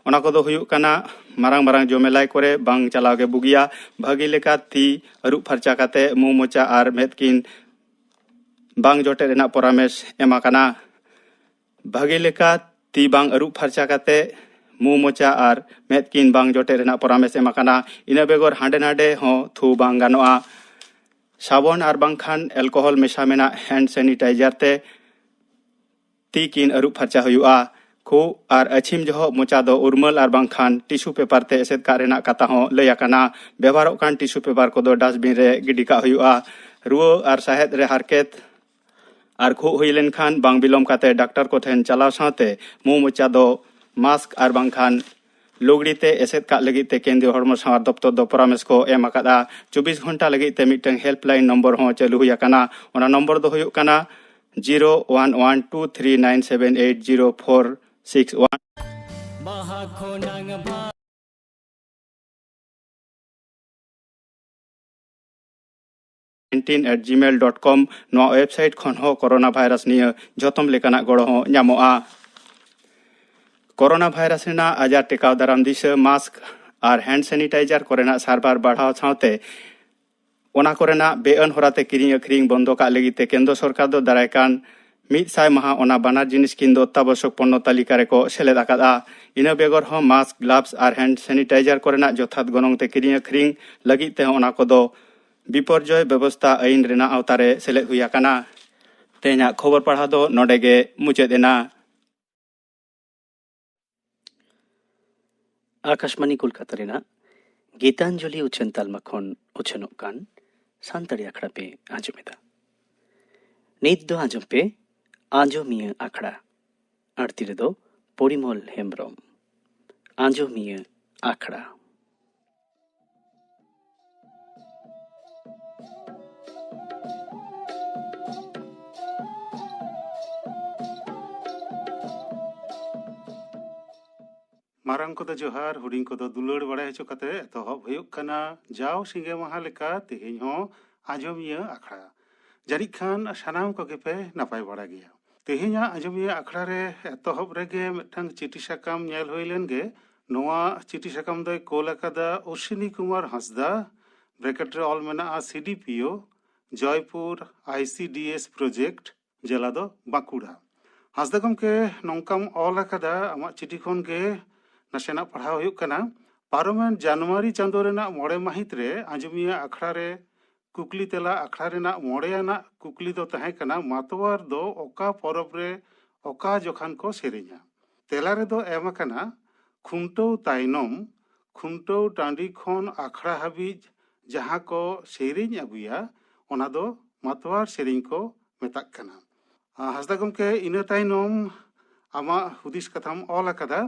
ᱚᱱᱟ ᱠᱚᱫᱚ ᱦᱩᱭᱩᱜ ᱠᱟᱱᱟ, ᱢᱟᱨᱟᱝ ᱢᱟᱨᱟᱝ ᱡᱚᱢᱮᱞᱟᱭ ᱠᱚᱨᱮ ᱵᱟᱝ ᱪᱟᱞᱟᱣ ᱜᱮ ᱵᱩᱜᱤᱭᱟ᱾ ᱵᱷᱟᱹᱜᱤ ᱞᱮᱠᱟ ᱛᱤ ᱟᱹᱨᱩᱵ ᱯᱷᱟᱨᱪᱟ ᱠᱟᱛᱮ ᱢᱩ, ᱢᱚᱪᱟ ᱟᱨ ᱢᱮᱫ ᱠᱤᱱ ᱵᱟᱝ ᱡᱚᱴᱮᱫ ᱨᱮᱱᱟᱜ ᱯᱚᱨᱟᱢᱮᱥ ᱮᱢ ᱟᱠᱟᱱᱟ᱾ ᱵᱷᱟᱹᱜᱤ ᱞᱮᱠᱟ ᱛᱤ ᱵᱟᱝ ᱟᱹᱨᱩᱵ ᱯᱷᱟᱨᱪᱟ ᱠᱟᱛᱮ ᱢᱩ, ᱢᱚᱪᱟ ᱟᱨ ᱢᱮᱫ ᱠᱤᱱ ᱵᱟᱝ ᱡᱚᱴᱮᱫ ᱨᱮᱱᱟᱜ ᱯᱚᱨᱟᱢᱮᱥ ᱮᱢ ᱟᱠᱟᱱᱟ᱾ ᱤᱱᱟᱹ ᱵᱮᱜᱚᱨ ᱦᱟᱸᱰᱮ ᱱᱟᱰᱮ ᱦᱚᱸ ᱛᱷᱩ ᱵᱟᱝ ᱜᱟᱱᱚᱜᱼᱟ᱾ ᱥᱟᱵᱚᱱ ᱟᱨ ᱵᱟᱝᱠᱷᱟᱱ ᱮᱞᱠᱳᱦᱚᱞ ᱢᱮᱥᱟ ᱢᱮᱱᱟᱜ ᱦᱮᱱᱰ ᱥᱮᱱᱤᱴᱟᱭᱡᱟᱨ ᱛᱮ ᱛᱤ ᱠᱤᱱ ᱟᱹᱨᱩᱵ ᱯᱷᱟᱨᱪᱟ ᱦᱩᱭᱩᱜᱼᱟ᱾ ᱠᱷᱩᱜ ᱟᱨ ᱟᱹᱪᱷᱤᱢ ᱡᱚᱦᱚᱜ ᱢᱚᱪᱟ ᱫᱚ ᱩᱨᱢᱟᱹᱞ ᱟᱨ ᱵᱟᱝᱠᱷᱟᱱ ᱴᱤᱥᱩ ᱯᱮᱯᱟᱨ ᱛᱮ ᱮᱥᱮᱫ ᱠᱟᱜ ᱨᱮᱱᱟᱜ ᱠᱟᱛᱷᱟ ᱦᱚᱸ ᱞᱟᱹᱭ ᱟᱠᱟᱱᱟ᱾ ᱵᱮᱵᱷᱟᱨᱚᱜ ᱠᱟᱱ ᱴᱤᱥᱩ ᱯᱮᱯᱟᱨ ᱠᱚᱫᱚ ᱰᱟᱥᱴᱵᱤᱱ ᱨᱮ ᱜᱤᱰᱤ ᱠᱟᱜ ᱦᱩᱭᱩᱜᱼᱟ᱾ ᱨᱩᱣᱟᱹ ᱟᱨ ᱥᱟᱦᱮᱫ ᱨᱮ ᱦᱟᱨᱠᱮᱛ ᱟᱨ ᱠᱷᱩᱜ ᱦᱩᱭ ᱞᱮᱱᱠᱷᱟᱱ ᱵᱟᱝ ᱵᱤᱞᱚᱢ ᱠᱟᱛᱮ ᱰᱟᱠᱛᱟᱨ ᱠᱚ ᱴᱷᱮᱱ ᱪᱟᱞᱟᱣ ᱥᱟᱶᱛᱮ ᱢᱩ ᱢᱚᱪᱟ ᱫᱚ ᱢᱟᱥᱠ ᱟᱨ ᱵᱟᱝᱠᱷᱟᱱ ᱞᱩᱜᱽᱲᱤ ᱛᱮ ᱮᱥᱮᱫ ᱠᱟᱜ ᱞᱟᱹᱜᱤᱫ ᱛᱮ ᱠᱮᱱᱫᱨᱤᱭᱚ ᱦᱚᱲᱢᱚ ᱥᱟᱶᱟᱨ ᱫᱚᱯᱛᱚᱨ ᱫᱚ ᱯᱚᱨᱟᱢᱮᱥ ᱠᱚ ᱮᱢ ᱟᱠᱟᱫᱼᱟ᱾ ᱪᱚᱵᱵᱤᱥ ᱜᱷᱚᱱᱴᱟ ᱞᱟᱹᱜᱤᱫ ᱛᱮ ᱢᱤᱫᱴᱟᱝ ᱦᱮᱞᱯᱞᱟᱭᱤᱱ ᱱᱚᱢᱵᱚᱨ ᱦᱚᱸ ᱪᱟᱹᱞᱩ ᱦᱩᱭ ᱟᱠᱟᱱᱟ᱾ ᱚᱱᱟ ᱱᱚᱢᱵᱚᱨ ᱫᱚ ᱦᱩᱭᱩᱜ ᱠᱟᱱᱟ zero one one two three nine seven eight zero four six one. nineteen at gmail dot com᱾ ᱱᱚᱣᱟ ᱣᱮᱵᱥᱟᱭᱤᱴ ᱠᱷᱚᱱ ᱦᱚᱸ ᱠᱳᱨᱳᱱᱟ ᱵᱷᱟᱭᱨᱟᱥ ᱱᱤᱭᱟᱹ ᱡᱷᱚᱛᱚᱢ ᱞᱮᱠᱟᱱᱟᱜ ᱜᱚᱲᱚ ᱦᱚᱸ ᱧᱟᱢᱚᱜᱼᱟ᱾ ᱠᱳᱨᱳᱱᱟ ᱵᱷᱟᱭᱨᱟᱥ ᱨᱮᱱᱟᱜ ᱟᱡᱟᱨ ᱴᱮᱠᱟᱣ ᱫᱟᱨᱟᱢ ᱫᱤᱥᱟᱹ, ᱢᱟᱥᱠ ᱟᱨ ᱦᱮᱱᱰ ᱥᱮᱱᱤᱴᱟᱭᱡᱟᱨ ᱠᱚᱨᱮᱱᱟᱜ ᱥᱟᱨᱵᱷᱟᱨ ᱵᱟᱲᱦᱟᱣ ᱥᱟᱶᱛᱮ ᱚᱱᱟ ᱠᱚᱨᱮᱱᱟᱜ ᱵᱮᱼᱟᱹᱱ ᱦᱚᱨᱟᱛᱮ ᱠᱤᱨᱤᱧ ᱟᱹᱠᱷᱨᱤᱧ ᱵᱚᱱᱫᱚ ᱠᱟᱜ ᱞᱟᱹᱜᱤᱫ ᱛᱮ ᱠᱮᱱᱫᱨᱚ ᱥᱚᱨᱠᱟᱨ ᱫᱚ ᱫᱟᱨᱟᱭ ᱠᱟᱱ ᱢᱤᱫ ᱥᱟᱭ ᱢᱟᱦᱟ ᱚᱱᱟ ᱵᱟᱱᱟᱨ ᱡᱤᱱᱤᱥ ᱠᱤᱱ ᱫᱚ ᱚᱛᱛᱟᱵᱚᱥᱚᱠ ᱯᱚᱱᱱᱚ ᱛᱟᱹᱞᱤᱠᱟ ᱨᱮᱠᱚ ᱥᱮᱞᱮᱫ ᱟᱠᱟᱫᱼᱟ᱾ ᱤᱱᱟᱹ ᱵᱮᱜᱚᱨ ᱦᱚᱸ ᱢᱟᱥᱠ, ᱜᱞᱟᱵᱷᱥ ᱟᱨ ᱦᱮᱱᱰ ᱥᱮᱱᱤᱴᱟᱭᱡᱟᱨ ᱠᱚᱨᱮᱱᱟᱜ ᱡᱚᱛᱷᱟᱛ ᱜᱚᱱᱚᱝ ᱛᱮ ᱠᱤᱨᱤᱧ ᱟᱹᱠᱷᱨᱤᱧ ᱞᱟᱹᱜᱤᱫ ᱛᱮᱦᱚᱸ ᱚᱱᱟ ᱠᱚᱫᱚ ᱵᱤᱯᱚᱨᱡᱚᱭ ᱵᱮᱵᱚᱥᱛᱷᱟ ᱟᱹᱭᱤᱱ ᱨᱮᱱᱟᱜ ᱟᱣᱛᱟ ᱨᱮ ᱥᱮᱞᱮᱫ ᱦᱩᱭ ᱟᱠᱟᱱᱟ᱾ ᱛᱮᱦᱮᱧᱟᱜ ᱠᱷᱚᱵᱚᱨ ᱯᱟᱲᱦᱟᱣ ᱫᱚ ᱱᱚᱰᱮ ᱜᱮ ᱢᱩᱪᱟᱹᱫ ᱮᱱᱟ᱾ ᱟᱠᱟᱥᱵᱟᱱᱤ ᱠᱳᱞᱠᱟᱛᱟ ᱨᱮᱱᱟᱜ ᱜᱤᱛᱟᱧᱡᱚᱞᱤ ᱩᱪᱷᱟᱹᱱ ᱛᱟᱞᱢᱟ ᱠᱷᱚᱱ ᱩᱪᱷᱟᱹᱱᱚᱜ ᱠᱟᱱ ᱥᱟᱱᱛᱟᱲᱤ ᱟᱠᱷᱲᱟ ᱯᱮ ᱟᱸᱡᱚᱢᱮᱫᱟ᱾ ᱱᱤᱛ ᱫᱚ ᱟᱸᱡᱚᱢ ᱯᱮ ᱟᱸᱡᱚᱢᱤᱭᱟᱹ ᱟᱠᱷᱲᱟ᱾ ᱟᱬᱛᱤ ᱨᱮᱫᱚ ᱯᱚᱨᱤᱢᱚᱞ ᱦᱮᱢᱵᱨᱚᱢ᱾ ᱟᱸᱡᱚᱢᱤᱭᱟᱹ ᱟᱠᱷᱲᱟ᱾ ᱢᱟᱨᱟᱝ ᱠᱚᱫᱚ ᱡᱚᱦᱟᱨ, ᱦᱩᱰᱤᱧ ᱠᱚᱫᱚ ᱫᱩᱞᱟᱹᱲ ᱵᱟᱲᱟᱭ ᱦᱚᱪᱚ ᱠᱟᱛᱮ ᱮᱛᱚᱦᱚᱵ ᱦᱩᱭᱩᱜ ᱠᱟᱱᱟ ᱡᱟᱣ ᱥᱤᱸᱜᱮ ᱢᱟᱦᱟ ᱞᱮᱠᱟ ᱛᱮᱦᱮᱧ ᱦᱚᱸ ᱟᱸᱡᱚᱢᱤᱭᱟᱹ ᱟᱠᱷᱲᱟ᱾ ᱡᱟᱹᱱᱤᱡ ᱠᱷᱟᱱ ᱥᱟᱱᱟᱢ ᱠᱚᱜᱮ ᱯᱮ ᱱᱟᱯᱟᱭ ᱵᱟᱲᱟ ᱜᱮᱭᱟ᱾ ᱛᱮᱦᱮᱧᱟᱜ ᱟᱸᱡᱚᱢᱤᱭᱟᱹ ᱟᱠᱷᱲᱟ ᱨᱮ ᱮᱛᱚᱦᱚᱵ ᱨᱮᱜᱮ ᱢᱤᱫᱴᱟᱝ ᱪᱤᱴᱷᱤ ᱥᱟᱠᱟᱢ ᱧᱮᱞ ᱦᱩᱭ ᱞᱮᱱ ᱜᱮ᱾ ᱱᱚᱣᱟ ᱪᱤᱴᱷᱤ ᱥᱟᱠᱟᱢ ᱫᱚᱭ ᱠᱳᱞ ᱟᱠᱟᱫᱟ ᱚᱥᱣᱤᱱᱤ ᱠᱩᱢᱟᱨ ᱦᱟᱸᱥᱫᱟ, ᱵᱨᱮᱠᱮᱴ ᱨᱮ ᱚᱞ ᱢᱮᱱᱟᱜᱼᱟ ᱥᱤ ᱰᱤ ᱯᱤ ᱳ, ᱡᱚᱭᱯᱩᱨ, ᱟᱭ ᱥᱤ ᱰᱤ ᱮᱥ ᱯᱨᱚᱡᱮᱠᱴ, ᱡᱮᱞᱟ ᱫᱚ ᱵᱟᱸᱠᱩᱲᱟ᱾ ᱦᱟᱸᱥᱫᱟ ᱜᱚᱢᱠᱮ, ᱱᱚᱝᱠᱟᱢ ᱚᱞ ᱟᱠᱟᱫᱟ, ᱟᱢᱟᱜ ᱪᱤᱴᱷᱤ ᱠᱷᱚᱱ ᱜᱮ ᱱᱟᱥᱮᱱᱟᱜ ᱯᱟᱲᱦᱟᱣ ᱦᱩᱭᱩᱜ ᱠᱟᱱᱟ᱾ ᱯᱟᱨᱚᱢᱮᱱ ᱡᱟᱱᱩᱣᱟᱨᱤ ᱪᱟᱸᱫᱳ ᱨᱮᱱᱟᱜ ᱢᱚᱬᱮ ᱢᱟᱹᱦᱤᱛ ᱨᱮ ᱟᱸᱡᱚᱢᱤᱭᱟᱹ ᱟᱠᱷᱲᱟ ᱨᱮ ᱠᱩᱠᱞᱤ ᱛᱮᱞᱟ ᱟᱠᱷᱲᱟ ᱨᱮᱱᱟᱜ ᱢᱚᱬᱮ ᱟᱱᱟᱜ ᱠᱩᱠᱞᱤ ᱫᱚ ᱛᱟᱦᱮᱸ ᱠᱟᱱᱟ, ᱢᱟᱛᱣᱟᱨ ᱫᱚ ᱚᱠᱟ ᱯᱚᱨᱚᱵᱽ ᱨᱮ ᱚᱠᱟ ᱡᱚᱠᱷᱟᱱ ᱠᱚ ᱥᱮᱨᱮᱧᱟ? ᱛᱮᱞᱟ ᱨᱮᱫᱚ ᱮᱢ ᱟᱠᱟᱱᱟ, ᱠᱷᱩᱱᱴᱟᱹᱣ ᱛᱟᱭᱱᱚᱢ ᱠᱷᱩᱱᱴᱟᱹᱣ ᱴᱟᱺᱰᱤ ᱠᱷᱚᱱ ᱟᱠᱷᱲᱟ ᱦᱟᱹᱵᱤᱡ ᱡᱟᱦᱟᱸ ᱠᱚ ᱥᱮᱨᱮᱧ ᱟᱹᱜᱩᱭᱟ, ᱚᱱᱟ ᱫᱚ ᱢᱟᱛᱣᱟᱨ ᱥᱮᱨᱮᱧ ᱠᱚ ᱢᱮᱛᱟᱜ ᱠᱟᱱᱟ᱾ ᱟᱨ ᱦᱟᱸᱥᱫᱟ ᱜᱚᱢᱠᱮ, ᱤᱱᱟᱹ ᱛᱟᱭᱱᱚᱢ ᱟᱢᱟᱜ ᱦᱩᱫᱤᱥ ᱠᱟᱛᱷᱟᱢ ᱚᱞ ᱟᱠᱟᱫᱟ᱾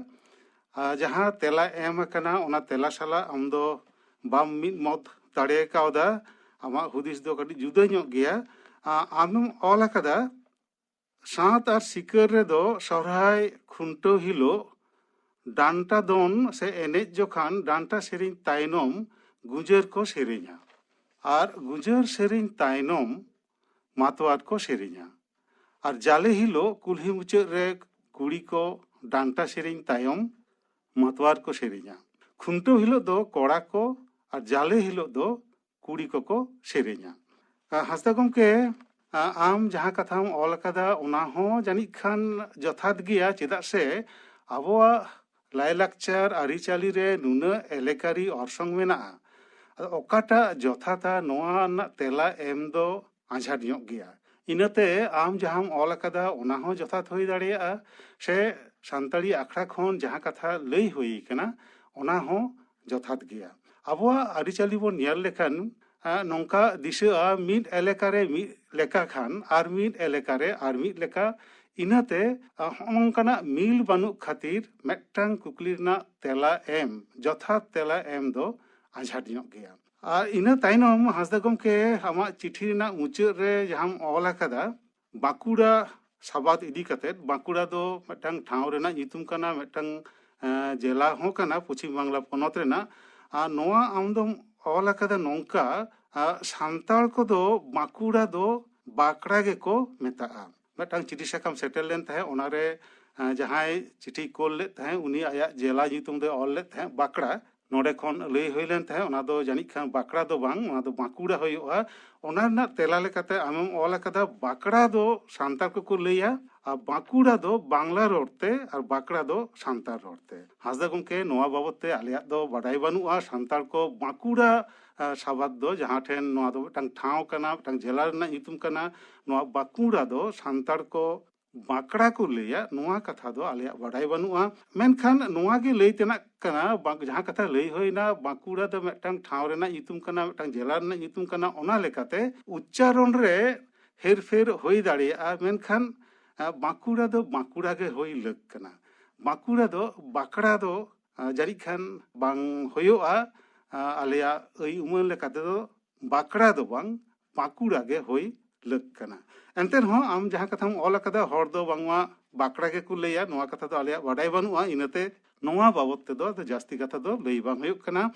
ᱟᱨ ᱡᱟᱦᱟᱸ ᱛᱮᱞᱟ ᱮᱢ ᱟᱠᱟᱱᱟ, ᱚᱱᱟ ᱛᱮᱞᱟ ᱥᱟᱞᱟᱜ ᱟᱢ ᱫᱚ ᱵᱟᱢ ᱢᱤᱫ ᱢᱚᱛ ᱫᱟᱲᱮ ᱠᱟᱣᱫᱟ᱾ ᱟᱢᱟᱜ ᱦᱩᱫᱤᱥ ᱫᱚ ᱠᱟᱹᱴᱤᱡ ᱡᱩᱫᱟᱹ ᱧᱚᱜ ᱜᱮᱭᱟ᱾ ᱟᱢᱮᱢ ᱚᱞ ᱟᱠᱟᱫᱟ, ᱥᱟᱸᱛ ᱟᱨ ᱥᱤᱠᱟᱹᱨ ᱨᱮᱫᱚ ᱥᱚᱨᱦᱟᱭ ᱠᱷᱩᱱᱴᱟᱹᱣ ᱦᱤᱞᱳᱜ ᱰᱟᱱᱴᱟ ᱫᱚᱱ ᱥᱮ ᱮᱱᱮᱡ ᱡᱚᱠᱷᱟᱱ ᱰᱟᱱᱴᱟ ᱥᱮᱨᱮᱧ ᱛᱟᱭᱱᱚᱢ ᱜᱩᱡᱟᱹᱨ ᱠᱚ ᱥᱮᱨᱮᱧᱟ᱾ ᱟᱨ ᱜᱩᱡᱟᱹᱨ ᱥᱮᱨᱮᱧ ᱛᱟᱭᱱᱚᱢ ᱢᱟᱛᱣᱟᱨ ᱠᱚ ᱥᱮᱨᱮᱧᱟ᱾ ᱟᱨ ᱡᱟᱞᱮ ᱦᱤᱞᱳᱜ ᱠᱩᱞᱦᱤ ᱢᱩᱪᱟᱹᱫ ᱨᱮ ᱠᱩᱲᱤ ᱠᱚ ᱰᱟᱱᱴᱟ ᱥᱮᱨᱮᱧ ᱛᱟᱭᱚᱢ ᱢᱟᱛᱣᱟᱨ ᱠᱚ ᱥᱮᱨᱮᱧᱟ᱾ ᱠᱷᱩᱱᱴᱟᱹᱣ ᱦᱤᱞᱳᱜ ᱫᱚ ᱠᱚᱲᱟ ᱠᱚ ᱟᱨ ᱡᱟᱞᱮ ᱦᱤᱞᱳᱜ ᱫᱚ ᱠᱩᱲᱤ ᱠᱚᱠᱚ ᱥᱮᱨᱮᱧᱟ᱾ ᱦᱟᱸᱥᱫᱟ ᱜᱚᱢᱠᱮ, ᱟᱢ ᱡᱟᱦᱟᱸ ᱠᱟᱛᱷᱟᱢ ᱚᱞ ᱟᱠᱟᱫᱟ, ᱚᱱᱟ ᱦᱚᱸ ᱡᱟᱹᱱᱤᱡ ᱠᱷᱟᱱ ᱡᱚᱛᱷᱟᱛ ᱜᱮᱭᱟ᱾ ᱪᱮᱫᱟᱜ ᱥᱮ ᱟᱵᱚᱣᱟᱜ ᱞᱟᱭᱼᱞᱟᱠᱪᱟᱨ ᱟᱹᱨᱤᱪᱟᱹᱞᱤ ᱨᱮ ᱱᱩᱱᱟᱹᱜ ᱮᱞᱮᱠᱟᱨᱤ ᱚᱨᱥᱚᱝ ᱢᱮᱱᱟᱜᱼᱟ᱾ ᱟᱫᱚ ᱚᱠᱟᱴᱟᱜ ᱡᱚᱛᱷᱟᱛᱟ, ᱱᱚᱣᱟ ᱨᱮᱱᱟᱜ ᱛᱮᱞᱟ ᱮᱢ ᱫᱚ ᱟᱸᱡᱷᱟᱴ ᱧᱚᱜ ᱜᱮᱭᱟ᱾ ᱤᱱᱟᱹᱛᱮ ᱟᱢ ᱡᱟᱦᱟᱸᱢ ᱚᱞ ᱟᱠᱟᱫᱟ, ᱚᱱᱟ ᱦᱚᱸ ᱡᱚᱛᱷᱟᱛ ᱦᱩᱭ ᱫᱟᱲᱮᱭᱟᱜᱼᱟ, ᱥᱮ ᱥᱟᱱᱛᱟᱲᱤ ᱟᱠᱷᱲᱟ ᱠᱷᱚᱱ ᱡᱟᱦᱟᱸ ᱠᱟᱛᱷᱟ ᱞᱟᱹᱭ ᱦᱩᱭ ᱟᱠᱟᱱᱟ, ᱚᱱᱟ ᱦᱚᱸ ᱡᱚᱛᱷᱟᱛ ᱜᱮᱭᱟ᱾ ᱟᱵᱚᱣᱟᱜ ᱟᱹᱨᱤᱪᱟᱹᱞᱤ ᱵᱚᱱ ᱧᱮᱞ ᱞᱮᱠᱷᱟᱱ, ᱱᱚᱝᱠᱟ ᱫᱤᱥᱟᱹᱜᱼᱟ, ᱢᱤᱫ ᱮᱞᱟᱠᱟ ᱨᱮ ᱢᱤᱫ ᱞᱮᱠᱟ ᱠᱷᱟᱱ ᱟᱨ ᱢᱤᱫ ᱮᱞᱟᱠᱟ ᱨᱮ ᱟᱨ ᱢᱤᱫ ᱞᱮᱠᱟ᱾ ᱤᱱᱟᱹᱛᱮ ᱦᱚᱸᱜᱼᱚ ᱱᱚᱝᱠᱟᱱᱟᱜ ᱢᱤᱞ ᱵᱟᱹᱱᱩᱜ ᱠᱷᱟᱹᱛᱤᱨ ᱢᱤᱫᱴᱟᱝ ᱠᱩᱠᱞᱤ ᱨᱮᱱᱟᱜ ᱛᱮᱞᱟ ᱮᱢ, ᱡᱚᱛᱷᱟᱛ ᱛᱮᱞᱟ ᱮᱢ ᱫᱚ ᱟᱸᱡᱷᱟᱴ ᱧᱚᱜ ᱜᱮᱭᱟ᱾ ᱟᱨ ᱤᱱᱟᱹ ᱛᱟᱭᱱᱚᱢ ᱦᱟᱸᱥᱫᱟ ᱜᱚᱢᱠᱮ, ᱟᱢᱟᱜ ᱪᱤᱴᱷᱤ ᱨᱮᱱᱟᱜ ᱢᱩᱪᱟᱹᱫ ᱨᱮ ᱡᱟᱦᱟᱸᱢ ᱚᱞ ᱟᱠᱟᱫᱟ, ᱵᱟᱸᱠᱩᱲᱟ ᱥᱟᱵᱟᱫ ᱤᱫᱤ ᱠᱟᱛᱮᱫ, ᱵᱟᱸᱠᱩᱲᱟ ᱫᱚ ᱢᱤᱫᱴᱟᱝ ᱴᱷᱟᱶ ᱨᱮᱱᱟᱜ ᱧᱩᱛᱩᱢ ᱠᱟᱱᱟ, ᱢᱤᱫᱴᱟᱝ ᱡᱮᱞᱟ ᱦᱚᱸ ᱠᱟᱱᱟ ᱯᱚᱪᱷᱤᱢ ᱵᱟᱝᱞᱟ ᱯᱚᱱᱚᱛ ᱨᱮᱱᱟᱜ᱾ ᱟᱨ ᱱᱚᱣᱟ ᱟᱢ ᱫᱚᱢ ᱚᱞ ᱟᱠᱟᱫᱟ ᱱᱚᱝᱠᱟ, ᱥᱟᱱᱛᱟᱲ ᱠᱚᱫᱚ ᱵᱟᱸᱠᱩᱲᱟ ᱫᱚ ᱵᱟᱸᱠᱲᱟ ᱜᱮᱠᱚ ᱢᱮᱛᱟᱜᱼᱟ᱾ ᱢᱤᱫᱴᱟᱝ ᱪᱤᱴᱷᱤ ᱥᱟᱠᱟᱢ ᱥᱮᱴᱮᱨ ᱞᱮᱱ ᱛᱟᱦᱮᱸᱫ, ᱚᱱᱟᱨᱮ ᱡᱟᱦᱟᱸᱭ ᱪᱤᱴᱷᱤᱭ ᱠᱳᱞ ᱞᱮᱫ ᱛᱟᱦᱮᱸᱫ, ᱩᱱᱤ ᱟᱭᱟᱜ ᱡᱮᱞᱟ ᱧᱩᱛᱩᱢ ᱫᱚᱭ ᱚᱞ ᱞᱮᱫ ᱛᱟᱦᱮᱸᱫ ᱵᱟᱸᱠᱲᱟ᱾ ᱱᱚᱰᱮ ᱠᱷᱚᱱ ᱞᱟᱹᱭ ᱦᱩᱭ ᱞᱮᱱ ᱛᱟᱦᱮᱸᱫ, ᱚᱱᱟ ᱫᱚ ᱡᱟᱹᱱᱤᱡ ᱠᱷᱟᱱ ᱵᱟᱸᱠᱲᱟ ᱫᱚ ᱵᱟᱝ, ᱚᱱᱟ ᱫᱚ ᱵᱟᱸᱠᱩᱲᱟ ᱦᱩᱭᱩᱜᱼᱟ᱾ ᱚᱱᱟ ᱨᱮᱱᱟᱜ ᱛᱮᱞᱟ ᱞᱮᱠᱟᱛᱮ ᱟᱢᱮᱢ ᱚᱞ ᱟᱠᱟᱫᱟ, ᱵᱟᱸᱠᱲᱟ ᱫᱚ ᱥᱟᱱᱛᱟᱲ ᱠᱚᱠᱚ ᱞᱟᱹᱭᱟ ᱟᱨ ᱵᱟᱸᱠᱩᱲᱟ ᱫᱚ ᱵᱟᱝᱞᱟ ᱨᱚᱲ ᱛᱮ ᱟᱨ ᱵᱟᱸᱠᱲᱟ ᱫᱚ ᱥᱟᱱᱛᱟᱲ ᱨᱚᱲ ᱛᱮ᱾ ᱦᱟᱸᱥᱫᱟ ᱜᱚᱢᱠᱮ, ᱱᱚᱣᱟ ᱵᱟᱵᱚᱛ ᱛᱮ ᱟᱞᱮᱭᱟᱜ ᱫᱚ ᱵᱟᱰᱟᱭ ᱵᱟᱹᱱᱩᱜᱼᱟ᱾ ᱥᱟᱱᱛᱟᱲ ᱠᱚ ᱵᱟᱸᱠᱩᱲᱟ ᱥᱟᱵᱟᱫ ᱫᱚ, ᱡᱟᱦᱟᱸ ᱴᱷᱮᱱ ᱱᱚᱣᱟ ᱫᱚ ᱢᱤᱫᱴᱟᱝ ᱴᱷᱟᱶ ᱠᱟᱱᱟ, ᱢᱤᱫᱴᱟᱝ ᱡᱮᱞᱟ ᱨᱮᱱᱟᱜ ᱧᱩᱛᱩᱢ ᱠᱟᱱᱟ, ᱱᱚᱣᱟ ᱵᱟᱸᱠᱩᱲᱟ ᱫᱚ ᱥᱟᱱᱛᱟᱲ ᱠᱚ ᱵᱟᱸᱠᱲᱟ ᱠᱚ ᱞᱟᱹᱭᱟ, ᱱᱚᱣᱟ ᱠᱟᱛᱷᱟ ᱫᱚ ᱟᱞᱮᱭᱟᱜ ᱵᱟᱰᱟᱭ ᱵᱟᱹᱱᱩᱜᱼᱟ᱾ ᱢᱮᱱᱠᱷᱟᱱ ᱱᱚᱣᱟ ᱜᱮ ᱞᱟᱹᱭ ᱛᱮᱱᱟᱜ ᱠᱟᱱᱟ, ᱵᱟᱝ, ᱡᱟᱦᱟᱸ ᱠᱟᱛᱷᱟ ᱞᱟᱹᱭ ᱦᱩᱭᱱᱟ, ᱵᱟᱸᱠᱩᱲᱟ ᱫᱚ ᱢᱤᱫᱴᱟᱝ ᱴᱷᱟᱶ ᱨᱮᱱᱟᱜ ᱧᱩᱛᱩᱢ ᱠᱟᱱᱟ, ᱢᱤᱫᱴᱟᱝ ᱡᱮᱞᱟ ᱨᱮᱱᱟᱜ ᱧᱩᱛᱩᱢ ᱠᱟᱱᱟ, ᱚᱱᱟ ᱞᱮᱠᱟᱛᱮ ᱩᱪᱪᱟᱨᱚᱱ ᱨᱮ ᱦᱮᱨᱯᱷᱮᱨ ᱦᱩᱭ ᱫᱟᱲᱮᱭᱟᱜᱼᱟ, ᱢᱮᱱᱠᱷᱟᱱ ᱟᱸ, ᱵᱟᱸᱠᱩᱲᱟ ᱫᱚ ᱵᱟᱸᱠᱩᱲᱟ ᱜᱮ ᱦᱩᱭ ᱞᱟᱹᱠ ᱠᱟᱱᱟ᱾ ᱵᱟᱸᱠᱩᱲᱟ ᱫᱚ, ᱵᱟᱸᱠᱲᱟ ᱫᱚ ᱟᱸ, ᱡᱟᱹᱱᱤᱡ ᱠᱷᱟᱱ ᱵᱟᱝ ᱦᱩᱭᱩᱜᱼᱟ᱾ ᱟᱸ, ᱟᱞᱮᱭᱟᱜ ᱟᱹᱭ ᱩᱢᱟᱹᱱ ᱞᱮᱠᱟ ᱛᱮᱫᱚ ᱵᱟᱸᱠᱲᱟ ᱫᱚ ᱵᱟᱝ, ᱵᱟᱸᱠᱩᱲᱟ ᱜᱮ ᱦᱩᱭ ᱞᱟᱹᱠ ᱠᱟᱱᱟ᱾ ᱮᱱᱛᱮ ᱨᱮᱦᱚᱸ ᱟᱢ ᱡᱟᱦᱟᱸ ᱠᱟᱛᱷᱟᱢ ᱚᱞ ᱟᱠᱟᱫᱟ, ᱦᱚᱲ ᱫᱚ ᱵᱟᱝᱢᱟ ᱵᱟᱸᱠᱲᱟ ᱜᱮᱠᱚ ᱞᱟᱹᱭᱟ, ᱱᱚᱣᱟ ᱠᱟᱛᱷᱟ ᱫᱚ ᱟᱞᱮᱭᱟᱜ ᱵᱟᱰᱟᱭ ᱵᱟᱹᱱᱩᱜᱼᱟ, ᱤᱱᱟᱹᱛᱮ ᱱᱚᱣᱟ ᱵᱟᱵᱚᱫ ᱛᱮᱫᱚ ᱟᱫᱚ ᱡᱟᱹᱥᱛᱤ ᱠᱟᱛᱷᱟ ᱫᱚ ᱞᱟᱹᱭ ᱵᱟᱝ ᱦᱩᱭᱩᱜ ᱠᱟᱱᱟ᱾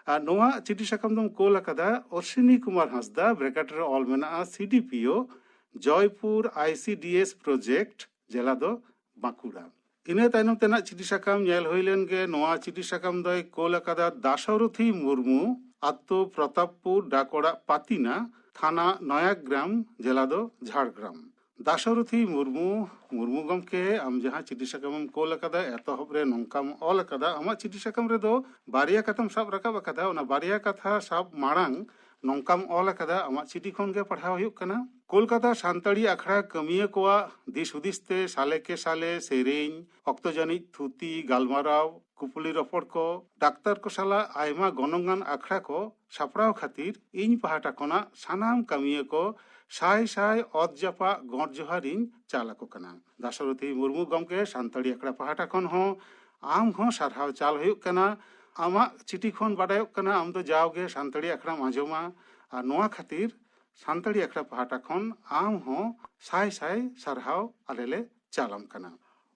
ᱟᱨ ᱱᱚᱣᱟ ᱪᱤᱴᱷᱤ ᱥᱟᱠᱟᱢ ᱫᱚᱢ ᱠᱳᱞ ᱟᱠᱟᱫᱟ ᱚᱥᱤᱱᱤ ᱠᱩᱢᱟᱨ ᱦᱟᱸᱥᱫᱟ, ᱵᱨᱮᱠᱮᱴ ᱨᱮ ᱚᱞ ᱢᱮᱱᱟᱜᱼᱟ ᱥᱤ ᱰᱤ ᱯᱤ ᱳ, ᱡᱚᱭᱯᱩᱨ ᱟᱭ ᱥᱤ ᱰᱤ ᱮᱥ ᱯᱨᱚᱡᱮᱠᱴ, ᱡᱮᱞᱟ ᱫᱚ ᱵᱟᱸᱠᱩᱲᱟ᱾ ᱤᱱᱟᱹ ᱛᱟᱭᱱᱚᱢ ᱛᱮᱱᱟᱜ ᱪᱤᱴᱷᱤ ᱥᱟᱠᱟᱢ ᱧᱮᱞ ᱦᱩᱭ ᱞᱮᱱ ᱜᱮ᱾ ᱱᱚᱣᱟ ᱪᱤᱴᱷᱤ ᱥᱟᱠᱟᱢ ᱫᱚᱭ ᱠᱳᱞ ᱟᱠᱟᱫᱟ ᱫᱟᱥᱚᱨᱚᱛᱷᱤ ᱢᱩᱨᱢᱩ, ᱟᱛᱳ ᱯᱨᱚᱛᱟᱯᱯᱩᱨ, ᱰᱟᱠ ᱚᱲᱟᱜ ᱯᱟᱛᱤᱱᱟ, ᱛᱷᱟᱱᱟ ᱱᱚᱭᱟᱜᱨᱟᱢ, ᱡᱮᱞᱟ ᱫᱚ ᱡᱷᱟᱲᱜᱨᱟᱢ᱾ ᱫᱟᱥᱚᱨᱚᱛᱷᱤ ᱢᱩᱨᱢᱩ, ᱢᱩᱨᱢᱩ ᱜᱚᱢᱠᱮ, ᱟᱢ ᱡᱟᱦᱟᱸ ᱪᱤᱴᱷᱤ ᱥᱟᱠᱟᱢᱮᱢ ᱠᱳᱞ ᱟᱠᱟᱫᱟ, ᱮᱛᱚᱦᱚᱵ ᱨᱮ ᱱᱚᱝᱠᱟᱢ ᱚᱞ ᱟᱠᱟᱫᱟ, ᱟᱢᱟᱜ ᱪᱤᱴᱷᱤ ᱥᱟᱠᱟᱢ ᱨᱮᱫᱚ ᱵᱟᱨᱭᱟ ᱠᱟᱛᱷᱟᱢ ᱥᱟᱵ ᱨᱟᱠᱟᱵ ᱟᱠᱟᱫᱟ᱾ ᱚᱱᱟ ᱵᱟᱨᱭᱟ ᱠᱟᱛᱷᱟ ᱥᱟᱵ ᱢᱟᱲᱟᱝ ᱱᱚᱝᱠᱟᱢ ᱚᱞ ᱟᱠᱟᱫᱟ, ᱟᱢᱟᱜ ᱪᱤᱴᱷᱤ ᱠᱷᱚᱱ ᱜᱮ ᱯᱟᱲᱦᱟᱣ ᱦᱩᱭᱩᱜ ᱠᱟᱱᱟ᱾ ᱠᱳᱞᱠᱟᱛᱟ ᱥᱟᱱᱛᱟᱲᱤ ᱟᱠᱷᱲᱟ ᱠᱟᱹᱢᱤᱭᱟᱹ ᱠᱚᱣᱟᱜ ᱫᱤᱥ ᱦᱩᱫᱤᱥ ᱛᱮ ᱥᱟᱞᱮ ᱠᱮ ᱥᱟᱞᱮ ᱥᱮᱨᱮᱧ, ᱚᱠᱛᱚ ᱡᱟᱹᱱᱤᱡ ᱛᱷᱩᱛᱤ, ᱜᱟᱞᱢᱟᱨᱟᱣ, ᱠᱩᱯᱩᱞᱤ ᱨᱚᱯᱚᱲ ᱠᱚ, ᱰᱟᱠᱛᱟᱨ ᱠᱚ ᱥᱟᱞᱟᱜ ᱟᱭᱢᱟ ᱜᱚᱱᱚᱝᱟᱱ ᱟᱠᱷᱲᱟ ᱠᱚ ᱥᱟᱯᱲᱟᱣ ᱠᱷᱟᱹᱛᱤᱨ ᱤᱧ ᱯᱟᱦᱴᱟ ᱠᱷᱚᱱᱟᱜ ᱥᱟᱱᱟᱢ ᱠᱟᱹᱢᱤᱭᱟᱹ ᱠᱚ ᱥᱟᱭ ᱥᱟᱭ ᱚᱛ ᱡᱟᱯᱟᱜ ᱜᱚᱸᱰ ᱡᱚᱦᱟᱨ ᱤᱧ ᱪᱟᱞ ᱟᱠᱚ ᱠᱟᱱᱟ᱾ ᱫᱟᱥᱚᱨᱚᱛᱷᱤ ᱢᱩᱨᱢᱩ ᱜᱚᱢᱠᱮ, ᱥᱟᱱᱛᱟᱲᱤ ᱟᱠᱷᱲᱟ ᱯᱟᱦᱴᱟ ᱠᱷᱚᱱ ᱦᱚᱸ ᱟᱢ ᱦᱚᱸ ᱥᱟᱨᱦᱟᱣ ᱪᱟᱞ ᱦᱩᱭᱩᱜ ᱠᱟᱱᱟ᱾ ᱟᱢᱟᱜ ᱪᱤᱴᱷᱤ ᱠᱷᱚᱱ ᱵᱟᱰᱟᱭᱚᱜ ᱠᱟᱱᱟ, ᱟᱢ ᱫᱚ ᱡᱟᱣᱜᱮ ᱥᱟᱱᱛᱟᱲᱤ ᱟᱠᱷᱲᱟᱢ ᱟᱸᱡᱚᱢᱟ, ᱟᱨ ᱱᱚᱣᱟ ᱠᱷᱟᱹᱛᱤᱨ ᱥᱟᱱᱛᱟᱲᱤ ᱟᱠᱷᱲᱟ ᱯᱟᱦᱴᱟ ᱠᱷᱚᱱ ᱟᱢ ᱦᱚᱸ ᱥᱟᱭ ᱥᱟᱭ ᱥᱟᱨᱦᱟᱣ ᱟᱞᱮ ᱞᱮ ᱪᱟᱞᱟᱢ ᱠᱟᱱᱟ᱾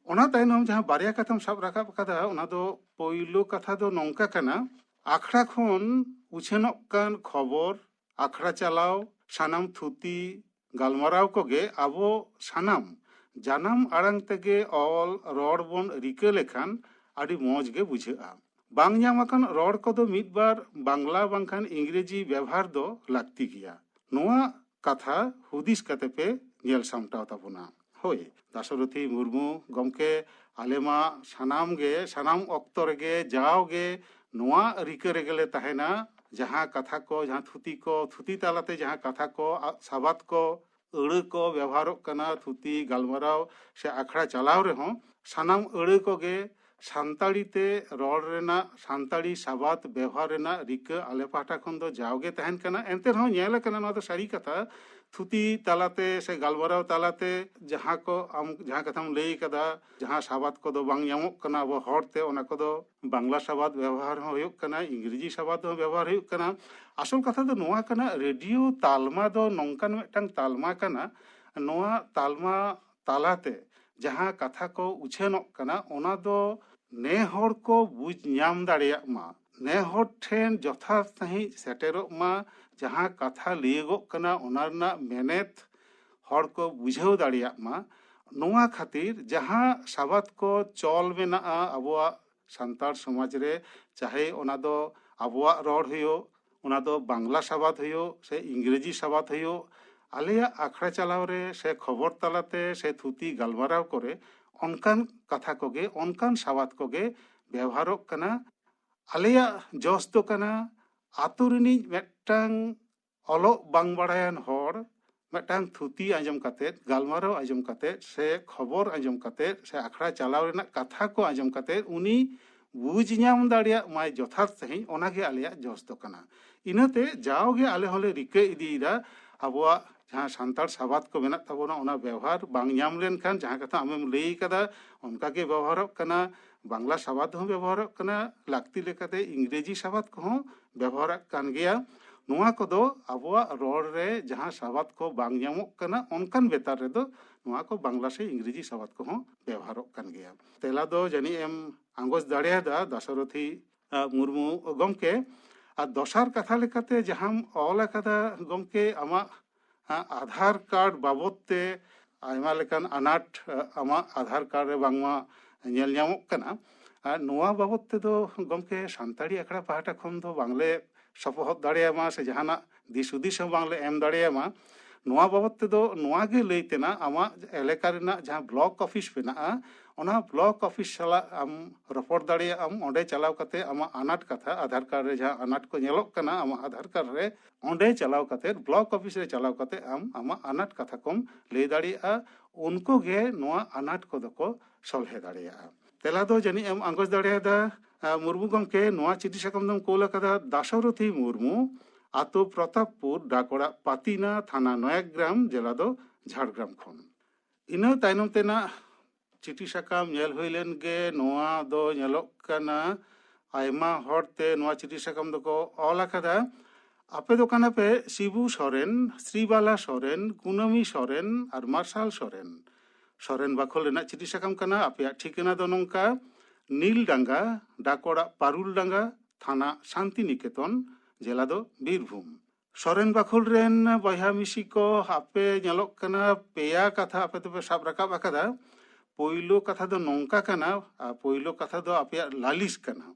ᱚᱱᱟ ᱛᱟᱭᱱᱚᱢ ᱡᱟᱦᱟᱸ ᱵᱟᱨᱭᱟ ᱠᱟᱛᱷᱟᱢ ᱥᱟᱵ ᱨᱟᱠᱟᱵ ᱟᱠᱟᱫᱟ, ᱚᱱᱟ ᱫᱚ ᱯᱳᱭᱞᱳ ᱠᱟᱛᱷᱟ ᱫᱚ ᱱᱚᱝᱠᱟ ᱠᱟᱱᱟ, ᱟᱠᱷᱲᱟ ᱠᱷᱚᱱ ᱩᱪᱷᱟᱹᱱᱚᱜ ᱠᱟᱱ ᱠᱷᱚᱵᱚᱨ, ᱟᱠᱷᱲᱟ ᱪᱟᱞᱟᱣ, ᱥᱟᱱᱟᱢ ᱛᱷᱩᱛᱤ, ᱜᱟᱞᱢᱟᱨᱟᱣ ᱠᱚᱜᱮ ᱟᱵᱚ ᱥᱟᱱᱟᱢ ᱡᱟᱱᱟᱢ ᱟᱲᱟᱝ ᱛᱮᱜᱮ ᱚᱞ ᱨᱚᱲ ᱵᱚᱱ ᱨᱤᱠᱟᱹ ᱞᱮᱠᱷᱟᱱ ᱟᱹᱰᱤ ᱢᱚᱡᱽ ᱜᱮ ᱵᱩᱡᱷᱟᱹᱜᱼᱟ᱾ ᱵᱟᱝ ᱧᱟᱢ ᱟᱠᱟᱱ ᱨᱚᱲ ᱠᱚᱫᱚ ᱢᱤᱫ ᱵᱟᱨ ᱵᱟᱝᱞᱟ ᱵᱟᱝᱠᱷᱟᱱ ᱤᱝᱨᱮᱡᱤ ᱵᱮᱵᱷᱟᱨ ᱫᱚ ᱞᱟᱹᱠᱛᱤ ᱜᱮᱭᱟ᱾ ᱱᱚᱣᱟ ᱠᱟᱛᱷᱟ ᱦᱩᱫᱤᱥ ᱠᱟᱛᱮ ᱯᱮ ᱧᱮᱞ ᱥᱟᱢᱴᱟᱣ ᱛᱟᱵᱚᱱᱟ᱾ ᱦᱳᱭ, ᱫᱟᱥᱚᱨᱚᱛᱷᱤ ᱢᱩᱨᱢᱩ ᱜᱚᱢᱠᱮ, ᱟᱞᱮ ᱢᱟ ᱥᱟᱱᱟᱢ ᱜᱮ, ᱥᱟᱱᱟᱢ ᱚᱠᱛᱚ ᱨᱮᱜᱮ, ᱡᱟᱣᱜᱮ ᱱᱚᱣᱟ ᱨᱤᱠᱟᱹ ᱨᱮᱜᱮ ᱞᱮ ᱛᱟᱦᱮᱱᱟ, ᱡᱟᱦᱟᱸ ᱠᱟᱛᱷᱟ ᱠᱚ, ᱡᱟᱦᱟᱸ ᱛᱷᱩᱛᱤ ᱠᱚ, ᱛᱷᱩᱛᱤ ᱛᱟᱞᱟᱛᱮ ᱡᱟᱦᱟᱸ ᱠᱟᱛᱷᱟ ᱠᱚ, ᱟ-, ᱥᱟᱵᱟᱫ ᱠᱚ, ᱟᱹᱲᱟᱹ ᱠᱚ ᱵᱮᱣᱦᱟᱨᱚᱜ ᱠᱟᱱᱟ, ᱛᱷᱩᱛᱤ ᱜᱟᱞᱢᱟᱨᱟᱣ ᱥᱮ ᱟᱠᱷᱲᱟ ᱪᱟᱞᱟᱣ ᱨᱮᱦᱚᱸ ᱥᱟᱱᱟᱢ ᱟᱹᱲᱟᱹ ᱠᱚᱜᱮ ᱥᱟᱱᱛᱟᱲᱤ ᱛᱮ ᱨᱚᱲ ᱨᱮᱱᱟᱜ, ᱥᱟᱱᱛᱟᱲᱤ ᱥᱟᱵᱟᱫ ᱵᱮᱣᱦᱟᱨ ᱨᱮᱱᱟᱜ ᱨᱤᱠᱟᱹ ᱟᱞᱮ ᱯᱟᱦᱴᱟ ᱠᱷᱚᱱ ᱫᱚ ᱡᱟᱣᱜᱮ ᱛᱟᱦᱮᱱ ᱠᱟᱱᱟ᱾ ᱮᱱᱛᱮ ᱨᱮᱦᱚᱸ ᱧᱮᱞ ᱟᱠᱟᱱᱟ, ᱱᱚᱣᱟ ᱫᱚ ᱥᱟᱹᱨᱤ ᱠᱟᱛᱷᱟ, ᱛᱷᱩᱛᱤ ᱛᱟᱞᱟᱛᱮ ᱥᱮ ᱜᱟᱞᱢᱟᱨᱟᱣ ᱛᱟᱞᱟᱛᱮ ᱡᱟᱦᱟᱸ ᱠᱚ ᱟᱢ ᱡᱟᱦᱟᱸ ᱠᱟᱛᱷᱟᱢ ᱞᱟᱹᱭ ᱠᱟᱫᱟ, ᱡᱟᱦᱟᱸ ᱥᱟᱵᱟᱫ ᱠᱚᱫᱚ ᱵᱟᱝ ᱧᱟᱢᱚᱜ ᱠᱟᱱᱟ ᱟᱵᱚ ᱦᱚᱲᱛᱮ, ᱚᱱᱟ ᱠᱚᱫᱚ ᱵᱟᱝᱞᱟ ᱥᱟᱵᱟᱫ ᱵᱮᱵᱚᱦᱟᱨ ᱦᱚᱸ ᱦᱩᱭᱩᱜ ᱠᱟᱱᱟ, ᱤᱝᱨᱮᱡᱤ ᱥᱟᱵᱟᱫ ᱦᱚᱸ ᱵᱮᱵᱚᱦᱟᱨ ᱦᱩᱭᱩᱜ ᱠᱟᱱᱟ᱾ ᱟᱥᱚᱞ ᱠᱟᱛᱷᱟ ᱫᱚ ᱱᱚᱣᱟ ᱠᱟᱱᱟ, ᱨᱮᱰᱤᱭᱳ ᱛᱟᱞᱢᱟ ᱫᱚ ᱱᱚᱝᱠᱟᱱ ᱢᱤᱫᱴᱟᱝ ᱛᱟᱞᱢᱟ ᱠᱟᱱᱟ, ᱱᱚᱣᱟ ᱛᱟᱞᱢᱟ ᱛᱟᱞᱟᱛᱮ ᱡᱟᱦᱟᱸ ᱠᱟᱛᱷᱟ ᱠᱚ ᱩᱪᱷᱟᱹᱱᱚᱜ ᱠᱟᱱᱟ, ᱚᱱᱟ ᱫᱚ ᱱᱮ ᱦᱚᱲ ᱠᱚ ᱵᱩᱡᱽ ᱧᱟᱢ ᱫᱟᱲᱮᱭᱟᱜ ᱢᱟ, ᱱᱮ ᱦᱚᱲ ᱴᱷᱮᱱ ᱡᱚᱛᱷᱟᱛ ᱥᱟᱺᱦᱤᱡ ᱥᱮᱴᱮᱨᱚᱜ ᱢᱟ, ᱡᱟᱦᱟᱸ ᱠᱟᱛᱷᱟ ᱞᱟᱹᱭᱟᱹᱜᱚᱜ ᱠᱟᱱᱟ, ᱚᱱᱟ ᱨᱮᱱᱟᱜ ᱢᱮᱱᱮᱛ ᱦᱚᱲ ᱠᱚ ᱵᱩᱡᱷᱟᱹᱣ ᱫᱟᱲᱮᱭᱟᱜ ᱢᱟ᱾ ᱱᱚᱣᱟ ᱠᱷᱟᱹᱛᱤᱨ ᱡᱟᱦᱟᱸ ᱥᱟᱵᱟᱫ ᱠᱚ ᱪᱚᱞ ᱢᱮᱱᱟᱜᱼᱟ ᱟᱵᱚᱣᱟᱜ ᱥᱟᱱᱛᱟᱲ ᱥᱚᱢᱟᱡᱽ ᱨᱮ, ᱪᱟᱦᱮ ᱚᱱᱟ ᱫᱚ ᱟᱵᱚᱣᱟᱜ ᱨᱚᱲ ᱦᱩᱭᱩᱜ, ᱚᱱᱟ ᱫᱚ ᱵᱟᱝᱞᱟ ᱥᱟᱵᱟᱫ ᱦᱩᱭᱩᱜ ᱥᱮ ᱤᱝᱨᱮᱡᱤ ᱥᱟᱵᱟᱫ ᱦᱩᱭᱩᱜ, ᱟᱞᱮᱭᱟᱜ ᱟᱠᱷᱲᱟ ᱪᱟᱞᱟᱣ ᱨᱮ ᱥᱮ ᱠᱷᱚᱵᱚᱨ ᱛᱟᱞᱟᱛᱮ ᱥᱮ ᱛᱷᱩᱛᱤ ᱜᱟᱞᱢᱟᱨᱟᱣ ᱠᱚᱨᱮ ᱚᱱᱠᱟᱱ ᱠᱟᱛᱷᱟ ᱠᱚᱜᱮ, ᱚᱱᱠᱟᱱ ᱥᱟᱵᱟᱫ ᱠᱚᱜᱮ ᱵᱮᱣᱦᱟᱨᱚᱜ ᱠᱟᱱᱟ᱾ ᱟᱞᱮᱭᱟᱜ ᱡᱚᱥ ᱫᱚ ᱠᱟᱱᱟ, ᱟᱛᱳ ᱨᱤᱱᱤᱡ ᱢᱤᱫᱴᱟᱝ ᱚᱞᱚᱜ ᱵᱟᱝ ᱵᱟᱲᱟᱭᱟᱱ ᱦᱚᱲ ᱢᱤᱫᱴᱟᱝ ᱛᱷᱩᱛᱤ ᱟᱸᱡᱚᱢ ᱠᱟᱛᱮᱫ, ᱜᱟᱞᱢᱟᱨᱟᱣ ᱟᱸᱡᱚᱢ ᱠᱟᱛᱮᱫ, ᱥᱮ ᱠᱷᱚᱵᱚᱨ ᱟᱸᱡᱚᱢ ᱠᱟᱛᱮᱫ, ᱥᱮ ᱟᱠᱷᱲᱟ ᱪᱟᱞᱟᱣ ᱨᱮᱱᱟᱜ ᱠᱟᱛᱷᱟ ᱠᱚ ᱟᱸᱡᱚᱢ ᱠᱟᱛᱮᱫ ᱩᱱᱤ ᱵᱩᱡᱽ ᱧᱟᱢ ᱫᱟᱲᱮᱭᱟᱜ ᱢᱟᱭ ᱡᱚᱛᱷᱟᱛ ᱥᱟᱺᱦᱤᱡ, ᱚᱱᱟᱜᱮ ᱟᱞᱮᱭᱟᱜ ᱡᱚᱥ ᱫᱚ ᱠᱟᱱᱟ᱾ ᱤᱱᱟᱹᱛᱮ ᱡᱟᱣᱜᱮ ᱟᱞᱮ ᱦᱚᱸᱞᱮ ᱨᱤᱠᱟᱹ ᱤᱫᱤᱭᱮᱫᱟ, ᱟᱵᱚᱣᱟᱜ ᱡᱟᱦᱟᱸ ᱥᱟᱱᱛᱟᱲ ᱥᱟᱵᱟᱫ ᱠᱚ ᱢᱮᱱᱟᱜ ᱛᱟᱵᱚᱱᱟ, ᱚᱱᱟ ᱵᱮᱣᱦᱟᱨ ᱵᱟᱝ ᱧᱟᱢ ᱞᱮᱱᱠᱷᱟᱱ, ᱡᱟᱦᱟᱸ ᱠᱟᱛᱷᱟ ᱟᱢᱮᱢ ᱞᱟᱹᱭ ᱠᱟᱫᱟ, ᱚᱱᱠᱟᱜᱮ ᱵᱮᱣᱦᱟᱨᱚᱜ ᱠᱟᱱᱟ, ᱵᱟᱝᱞᱟ ᱥᱟᱵᱟᱫ ᱦᱚᱸ ᱵᱮᱣᱦᱟᱨᱚᱜ ᱠᱟᱱᱟ, ᱞᱟᱹᱠᱛᱤ ᱞᱮᱠᱟᱛᱮ ᱤᱝᱨᱮᱡᱤ ᱥᱟᱵᱟᱫ ᱠᱚᱦᱚᱸ ᱵᱮᱣᱦᱟᱨᱚᱜ ᱠᱟᱱ ᱜᱮᱭᱟ᱾ ᱱᱚᱣᱟ ᱠᱚᱫᱚ ᱟᱵᱚᱣᱟᱜ ᱨᱚᱲ ᱨᱮ ᱡᱟᱦᱟᱸ ᱥᱟᱵᱟᱫ ᱠᱚ ᱵᱟᱝ ᱧᱟᱢᱚᱜ ᱠᱟᱱᱟ, ᱚᱱᱠᱟᱱ ᱵᱮᱛᱟᱨ ᱨᱮᱫᱚ ᱱᱚᱣᱟ ᱠᱚ ᱵᱟᱝᱞᱟ ᱥᱮ ᱤᱝᱨᱮᱡᱤ ᱥᱟᱵᱟᱫ ᱠᱚᱦᱚᱸ ᱵᱮᱣᱦᱟᱨᱚᱜ ᱠᱟᱱ ᱜᱮᱭᱟ᱾ ᱛᱮᱞᱟ ᱫᱚ ᱡᱟᱹᱱᱤᱡ ᱮᱢ ᱟᱸᱜᱚᱪ ᱫᱟᱲᱮᱭᱟᱫᱟ, ᱫᱟᱥᱚᱨᱚᱛᱷᱤ, ᱟ, ᱢᱩᱨᱢᱩ ᱜᱚᱢᱠᱮ᱾ ᱟᱨ ᱫᱚᱥᱟᱨ ᱠᱟᱛᱷᱟ ᱞᱮᱠᱟᱛᱮ ᱡᱟᱦᱟᱸᱢ ᱚᱞ ᱟᱠᱟᱫᱟ ᱜᱚᱢᱠᱮ, ᱟᱢᱟᱜ, ᱟ, ᱟᱫᱷᱟᱨ ᱠᱟᱨᱰ ᱵᱟᱵᱚᱫ ᱛᱮ ᱟᱭᱢᱟ ᱞᱮᱠᱟᱱ ᱟᱱᱟᱴ, ᱟ, ᱟᱢᱟᱜ ᱟᱫᱷᱟᱨ ᱠᱟᱨᱰ ᱨᱮ ᱵᱟᱝᱢᱟ ᱧᱮᱞ ᱧᱟᱢᱚᱜ ᱠᱟᱱᱟ᱾ ᱟᱨ ᱱᱚᱣᱟ ᱵᱟᱵᱚᱫ ᱛᱮᱫᱚ ᱜᱚᱢᱠᱮ, ᱥᱟᱱᱛᱟᱲᱤ ᱟᱠᱷᱲᱟ ᱯᱟᱦᱴᱟ ᱠᱷᱚᱱ ᱫᱚ ᱵᱟᱝᱞᱮ ᱥᱚᱯᱚᱦᱚᱫ ᱫᱟᱲᱮᱭᱟᱢᱟ ᱥᱮ ᱡᱟᱦᱟᱱᱟᱜ ᱫᱤᱥ ᱦᱩᱫᱤᱥ ᱦᱚᱸ ᱵᱟᱝᱞᱮ ᱮᱢ ᱫᱟᱲᱮᱭᱟᱢᱟ᱾ ᱱᱚᱣᱟ ᱵᱟᱵᱚᱫ ᱛᱮᱫᱚ ᱱᱚᱣᱟ ᱜᱮ ᱞᱟᱹᱭ ᱛᱮᱱᱟᱜ, ᱟᱢᱟᱜ ᱮᱞᱟᱠᱟ ᱨᱮᱱᱟᱜ ᱡᱟᱦᱟᱸ ᱵᱞᱚᱠ ᱚᱯᱷᱤᱥ ᱢᱮᱱᱟᱜᱼᱟ, ᱚᱱᱟ ᱵᱞᱚᱠ ᱚᱯᱷᱤᱥ ᱥᱟᱞᱟᱜ ᱟᱢ ᱨᱚᱯᱚᱲ ᱫᱟᱲᱮᱭᱟᱜ ᱟᱢ᱾ ᱚᱸᱰᱮ ᱪᱟᱞᱟᱣ ᱠᱟᱛᱮ ᱟᱢᱟᱜ ᱟᱱᱟᱴ ᱠᱟᱛᱷᱟ, ᱟᱫᱷᱟᱨ ᱠᱟᱨᱰ ᱨᱮ ᱡᱟᱦᱟᱸ ᱟᱱᱟᱴ ᱠᱚ ᱧᱮᱞᱚᱜ ᱠᱟᱱᱟ ᱟᱢᱟᱜ ᱟᱫᱷᱟᱨ ᱠᱟᱨᱰ ᱨᱮ, ᱚᱸᱰᱮ ᱪᱟᱞᱟᱣ ᱠᱟᱛᱮ, ᱵᱞᱚᱠ ᱚᱯᱷᱤᱥ ᱨᱮ ᱪᱟᱞᱟᱣ ᱠᱟᱛᱮ ᱟᱢ ᱟᱢᱟᱜ ᱟᱱᱟᱴ ᱠᱟᱛᱷᱟ ᱠᱚᱢ ᱞᱟᱹᱭ ᱫᱟᱲᱮᱭᱟᱜᱼᱟ᱾ ᱩᱱᱠᱩ ᱜᱮ ᱱᱚᱣᱟ ᱟᱱᱟᱴ ᱠᱚᱫᱚ ᱠᱚ ᱥᱚᱞᱦᱮ ᱫᱟᱲᱮᱭᱟᱜᱼᱟ᱾ ᱛᱮᱞᱟ ᱫᱚ ᱡᱟᱹᱱᱤᱡ ᱮᱢ ᱟᱸᱜᱚᱪ ᱫᱟᱲᱮᱭᱟᱫᱟ᱾ ᱟᱸ, ᱢᱩᱨᱢᱩ ᱜᱚᱢᱠᱮ ᱱᱚᱣᱟ ᱪᱤᱴᱷᱤ ᱥᱟᱠᱟᱢ ᱫᱚᱢ ᱠᱳᱞ ᱟᱠᱟᱫᱟ ᱫᱟᱥᱚᱨᱚᱛᱷᱤ ᱢᱩᱨᱢᱩ, ᱟᱛᱳ ᱯᱨᱚᱛᱟᱯᱯᱩᱨ, ᱰᱟᱠ ᱚᱲᱟᱜ ᱯᱟᱛᱤᱱᱟ, ᱛᱷᱟᱱᱟ ᱱᱚᱭᱟᱜᱨᱟᱢ, ᱡᱮᱞᱟ ᱫᱚ ᱡᱷᱟᱲᱜᱨᱟᱢ ᱠᱷᱚᱱ᱾ ᱤᱱᱟᱹ ᱛᱟᱭᱱᱚᱢ ᱛᱮᱱᱟᱜ ᱪᱤᱴᱷᱤ ᱥᱟᱠᱟᱢ ᱧᱮᱞ ᱦᱩᱭ ᱞᱮᱱ ᱜᱮ, ᱱᱚᱣᱟ ᱫᱚ ᱧᱮᱞᱚᱜ ᱠᱟᱱᱟ ᱟᱭᱢᱟ ᱦᱚᱲ ᱛᱮ ᱱᱚᱣᱟ ᱪᱤᱴᱷᱤ ᱥᱟᱠᱟᱢ ᱫᱚᱠᱚ ᱚᱞ ᱟᱠᱟᱫᱟ᱾ ᱟᱯᱮ ᱫᱚ ᱠᱟᱱᱟ ᱯᱮ ᱥᱤᱵᱩ ᱥᱚᱨᱮᱱ, ᱥᱨᱤᱵᱟᱞᱟ ᱥᱚᱨᱮᱱ, ᱠᱩᱱᱟᱹᱢᱤ ᱥᱚᱨᱮᱱ ᱟᱨ ᱢᱟᱨᱥᱟᱞ ᱥᱚᱨᱮᱱ᱾ ᱥᱚᱨᱮᱱ ᱵᱟᱠᱷᱳᱞ ᱨᱮᱱᱟᱜ ᱪᱤᱴᱷᱤ ᱥᱟᱠᱟᱢ ᱠᱟᱱᱟ᱾ ᱟᱯᱮᱭᱟᱜ ᱴᱷᱤᱠᱟᱹᱱᱟ ᱫᱚ ᱱᱚᱝᱠᱟ: ᱱᱤᱞ ᱰᱟᱸᱜᱟ, ᱰᱟᱠ ᱚᱲᱟᱜ ᱯᱟᱨᱩᱞ ᱰᱟᱸᱜᱟ, ᱛᱷᱟᱱᱟ ᱥᱟᱱᱛᱤᱱᱤᱠᱮᱛᱚᱱ, ᱡᱮᱞᱟ ᱫᱚ ᱵᱤᱨᱵᱷᱩᱢ᱾ ᱥᱚᱨᱮᱱ ᱵᱟᱠᱷᱳᱞ ᱨᱮᱱ ᱵᱚᱭᱦᱟ ᱢᱤᱥᱤ ᱠᱚ, ᱟᱯᱮ ᱧᱮᱞᱚᱜ ᱠᱟᱱᱟ ᱯᱮᱭᱟ ᱠᱟᱛᱷᱟ ᱟᱯᱮ ᱫᱚᱯᱮ ᱥᱟᱵ ᱨᱟᱠᱟᱵ ᱟᱠᱟᱫᱟ᱾ ᱯᱳᱭᱞᱳ ᱠᱟᱛᱷᱟ ᱫᱚ ᱱᱚᱝᱠᱟ ᱠᱟᱱᱟ, ᱟᱨ ᱯᱳᱭᱞᱳ ᱠᱟᱛᱷᱟ ᱫᱚ ᱟᱯᱮᱭᱟᱜ ᱞᱟᱹᱞᱤᱥ ᱠᱟᱱᱟ᱾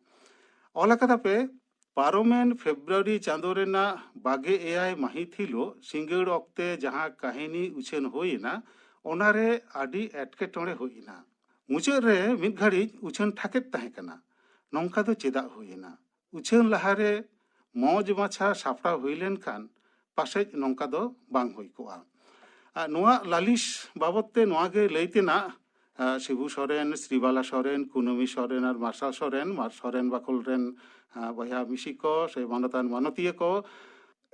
ᱚᱞ ᱟᱠᱟᱫᱟ ᱯᱮ, ᱯᱟᱨᱚᱢᱮᱱ ᱯᱷᱮᱵᱽᱨᱩᱣᱟᱨᱤ ᱪᱟᱸᱫᱳ ᱨᱮᱱᱟᱜ ᱵᱟᱜᱮ ᱮᱭᱟᱭ ᱢᱟᱹᱦᱤᱛ ᱦᱤᱞᱳᱜ ᱥᱤᱸᱜᱟᱹᱲ ᱚᱠᱛᱮ ᱡᱟᱦᱟᱸ ᱠᱟᱹᱦᱱᱤ ᱩᱪᱷᱟᱹᱱ ᱦᱩᱭ ᱮᱱᱟ, ᱚᱱᱟᱨᱮ ᱟᱹᱰᱤ ᱮᱴᱠᱮᱴᱚᱬᱮ ᱦᱩᱭ ᱮᱱᱟ᱾ ᱢᱩᱪᱟᱹᱫ ᱨᱮ ᱢᱤᱫ ᱜᱷᱟᱹᱲᱤᱡ ᱩᱪᱷᱟᱹᱱ ᱴᱷᱟᱠᱮᱫ ᱛᱟᱦᱮᱸ ᱠᱟᱱᱟ᱾ ᱱᱚᱝᱠᱟ ᱫᱚ ᱪᱮᱫᱟᱜ ᱦᱩᱭ ᱮᱱᱟ? ᱩᱪᱷᱟᱹᱱ ᱞᱟᱦᱟᱨᱮ ᱢᱚᱡᱽ ᱢᱟᱪᱷᱟ ᱥᱟᱯᱲᱟᱣ ᱦᱩᱭ ᱞᱮᱱᱠᱷᱟᱱ ᱯᱟᱥᱮᱡ ᱱᱚᱝᱠᱟ ᱫᱚ ᱵᱟᱝ ᱦᱩᱭ ᱠᱚᱜᱼᱟ᱾ ᱟᱨ ᱱᱚᱣᱟ ᱞᱟᱹᱞᱤᱥ ᱵᱟᱵᱚᱫ ᱛᱮ ᱱᱚᱣᱟ ᱜᱮ ᱞᱟᱹᱭ ᱛᱮᱱᱟᱜ, ᱟᱨ ᱥᱤᱵᱩ ᱥᱚᱨᱮᱱ, ᱥᱨᱤᱵᱟᱞᱟ ᱥᱚᱨᱮᱱ, ᱠᱩᱱᱟᱹᱢᱤ ᱥᱚᱨᱮᱱ ᱟᱨ ᱢᱟᱨᱥᱟᱞ ᱥᱚᱨᱮᱱ, ᱢᱟᱨ-, ᱥᱚᱨᱮᱱ ᱵᱟᱠᱷᱳᱞ ᱨᱮᱱ, ᱟᱨ ᱵᱚᱭᱦᱟ ᱢᱤᱥᱤ ᱠᱚ ᱥᱮ ᱢᱟᱱᱚᱛᱟᱱ ᱢᱟᱱᱚᱛᱤᱭᱟᱹ ᱠᱚ,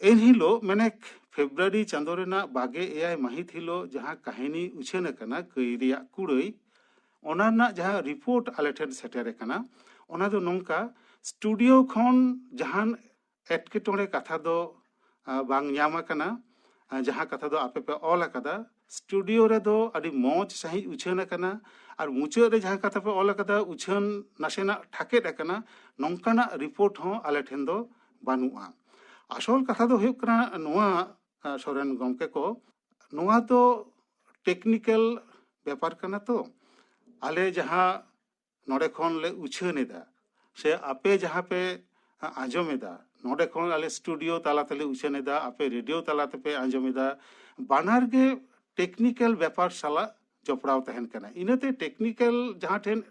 ᱮᱱᱦᱤᱞᱳᱜ ᱢᱮᱱᱮᱠ ᱯᱷᱮᱵᱽᱨᱩᱣᱟᱨᱤ ᱪᱟᱸᱫᱳ ᱨᱮᱱᱟᱜ ᱵᱟᱜᱮ ᱮᱭᱟᱭ ᱢᱟᱹᱦᱤᱛ ᱦᱤᱞᱳᱜ ᱡᱟᱦᱟᱸ ᱠᱟᱹᱦᱱᱤ ᱩᱪᱷᱟᱹᱱ ᱟᱠᱟᱱᱟ, ᱠᱟᱹᱭ ᱨᱮᱭᱟᱜ ᱠᱩᱲᱟᱹᱭ, ᱚᱱᱟ ᱨᱮᱱᱟᱜ ᱡᱟᱦᱟᱸ ᱨᱤᱯᱳᱨᱴ ᱟᱞᱮ ᱴᱷᱮᱱ ᱥᱮᱴᱮᱨ ᱟᱠᱟᱱᱟ, ᱚᱱᱟ ᱫᱚ ᱱᱚᱝᱠᱟ: ᱥᱴᱩᱰᱤᱭᱳ ᱠᱷᱚᱱ ᱡᱟᱦᱟᱱ ᱮᱴᱠᱮᱴᱚᱬᱮ ᱠᱟᱛᱷᱟ ᱫᱚ, ᱟ, ᱵᱟᱝ ᱧᱟᱢ ᱟᱠᱟᱱᱟ᱾ ᱟ, ᱡᱟᱦᱟᱸ ᱠᱟᱛᱷᱟ ᱫᱚ ᱟᱯᱮ ᱯᱮ ᱚᱞ ᱟᱠᱟᱫᱟ, ᱥᱴᱩᱰᱤᱭᱳ ᱨᱮᱫᱚ ᱟᱹᱰᱤ ᱢᱚᱡᱽ ᱥᱟᱺᱦᱤᱡ ᱩᱪᱷᱟᱹᱱ ᱟᱠᱟᱱᱟ, ᱟᱨ ᱢᱩᱪᱟᱹᱫ ᱨᱮ ᱡᱟᱦᱟᱸ ᱠᱟᱛᱷᱟ ᱯᱮ ᱚᱞ ᱟᱠᱟᱫᱟ, ᱩᱪᱷᱟᱹᱱ ᱱᱟᱥᱮᱱᱟᱜ ᱴᱷᱟᱠᱮᱫ ᱟᱠᱟᱱᱟ, ᱱᱚᱝᱠᱟᱱᱟᱜ ᱨᱤᱯᱳᱨᱴ ᱦᱚᱸ ᱟᱞᱮ ᱴᱷᱮᱱ ᱫᱚ ᱵᱟᱹᱱᱩᱜᱼᱟ᱾ ᱟᱥᱚᱞ ᱠᱟᱛᱷᱟ ᱫᱚ ᱦᱩᱭᱩᱜ ᱠᱟᱱᱟ ᱱᱚᱣᱟ, ᱟ, ᱥᱚᱨᱮᱱ ᱜᱚᱢᱠᱮ ᱠᱚ, ᱱᱚᱣᱟ ᱫᱚ ᱴᱮᱠᱱᱤᱠᱮᱞ ᱵᱮᱯᱟᱨ ᱠᱟᱱᱟ ᱛᱚ᱾ ᱟᱞᱮ ᱡᱟᱦᱟᱸ ᱱᱚᱰᱮ ᱠᱷᱚᱱ ᱞᱮ ᱩᱪᱷᱟᱹᱱ ᱮᱫᱟ, ᱥᱮ ᱟᱯᱮ ᱡᱟᱦᱟᱸ ᱯᱮ ᱟᱸᱡᱚᱢ ᱮᱫᱟ, ᱱᱚᱰᱮ ᱠᱷᱚᱱ ᱟᱞᱮ ᱥᱴᱩᱰᱤᱭᱳ ᱛᱟᱞᱟ ᱛᱮᱞᱮ ᱩᱪᱷᱟᱹᱱ ᱮᱫᱟ, ᱟᱯᱮ ᱨᱮᱰᱤᱭᱳ ᱛᱟᱞᱟ ᱛᱮᱯᱮ ᱟᱸᱡᱚᱢ ᱮᱫᱟ, ᱵᱟᱱᱟᱨ ᱜᱮ ᱴᱮᱠᱱᱤᱠᱮᱞ ᱵᱮᱯᱟᱨ ᱥᱟᱞᱟᱜ ᱡᱚᱯᱲᱟᱣ ᱛᱟᱦᱮᱱ ᱠᱟᱱᱟ᱾ ᱤᱱᱟᱹᱛᱮ ᱴᱮᱠᱱᱤᱠᱮᱞ ᱡᱟᱦᱟᱸ ᱴᱷᱮᱱ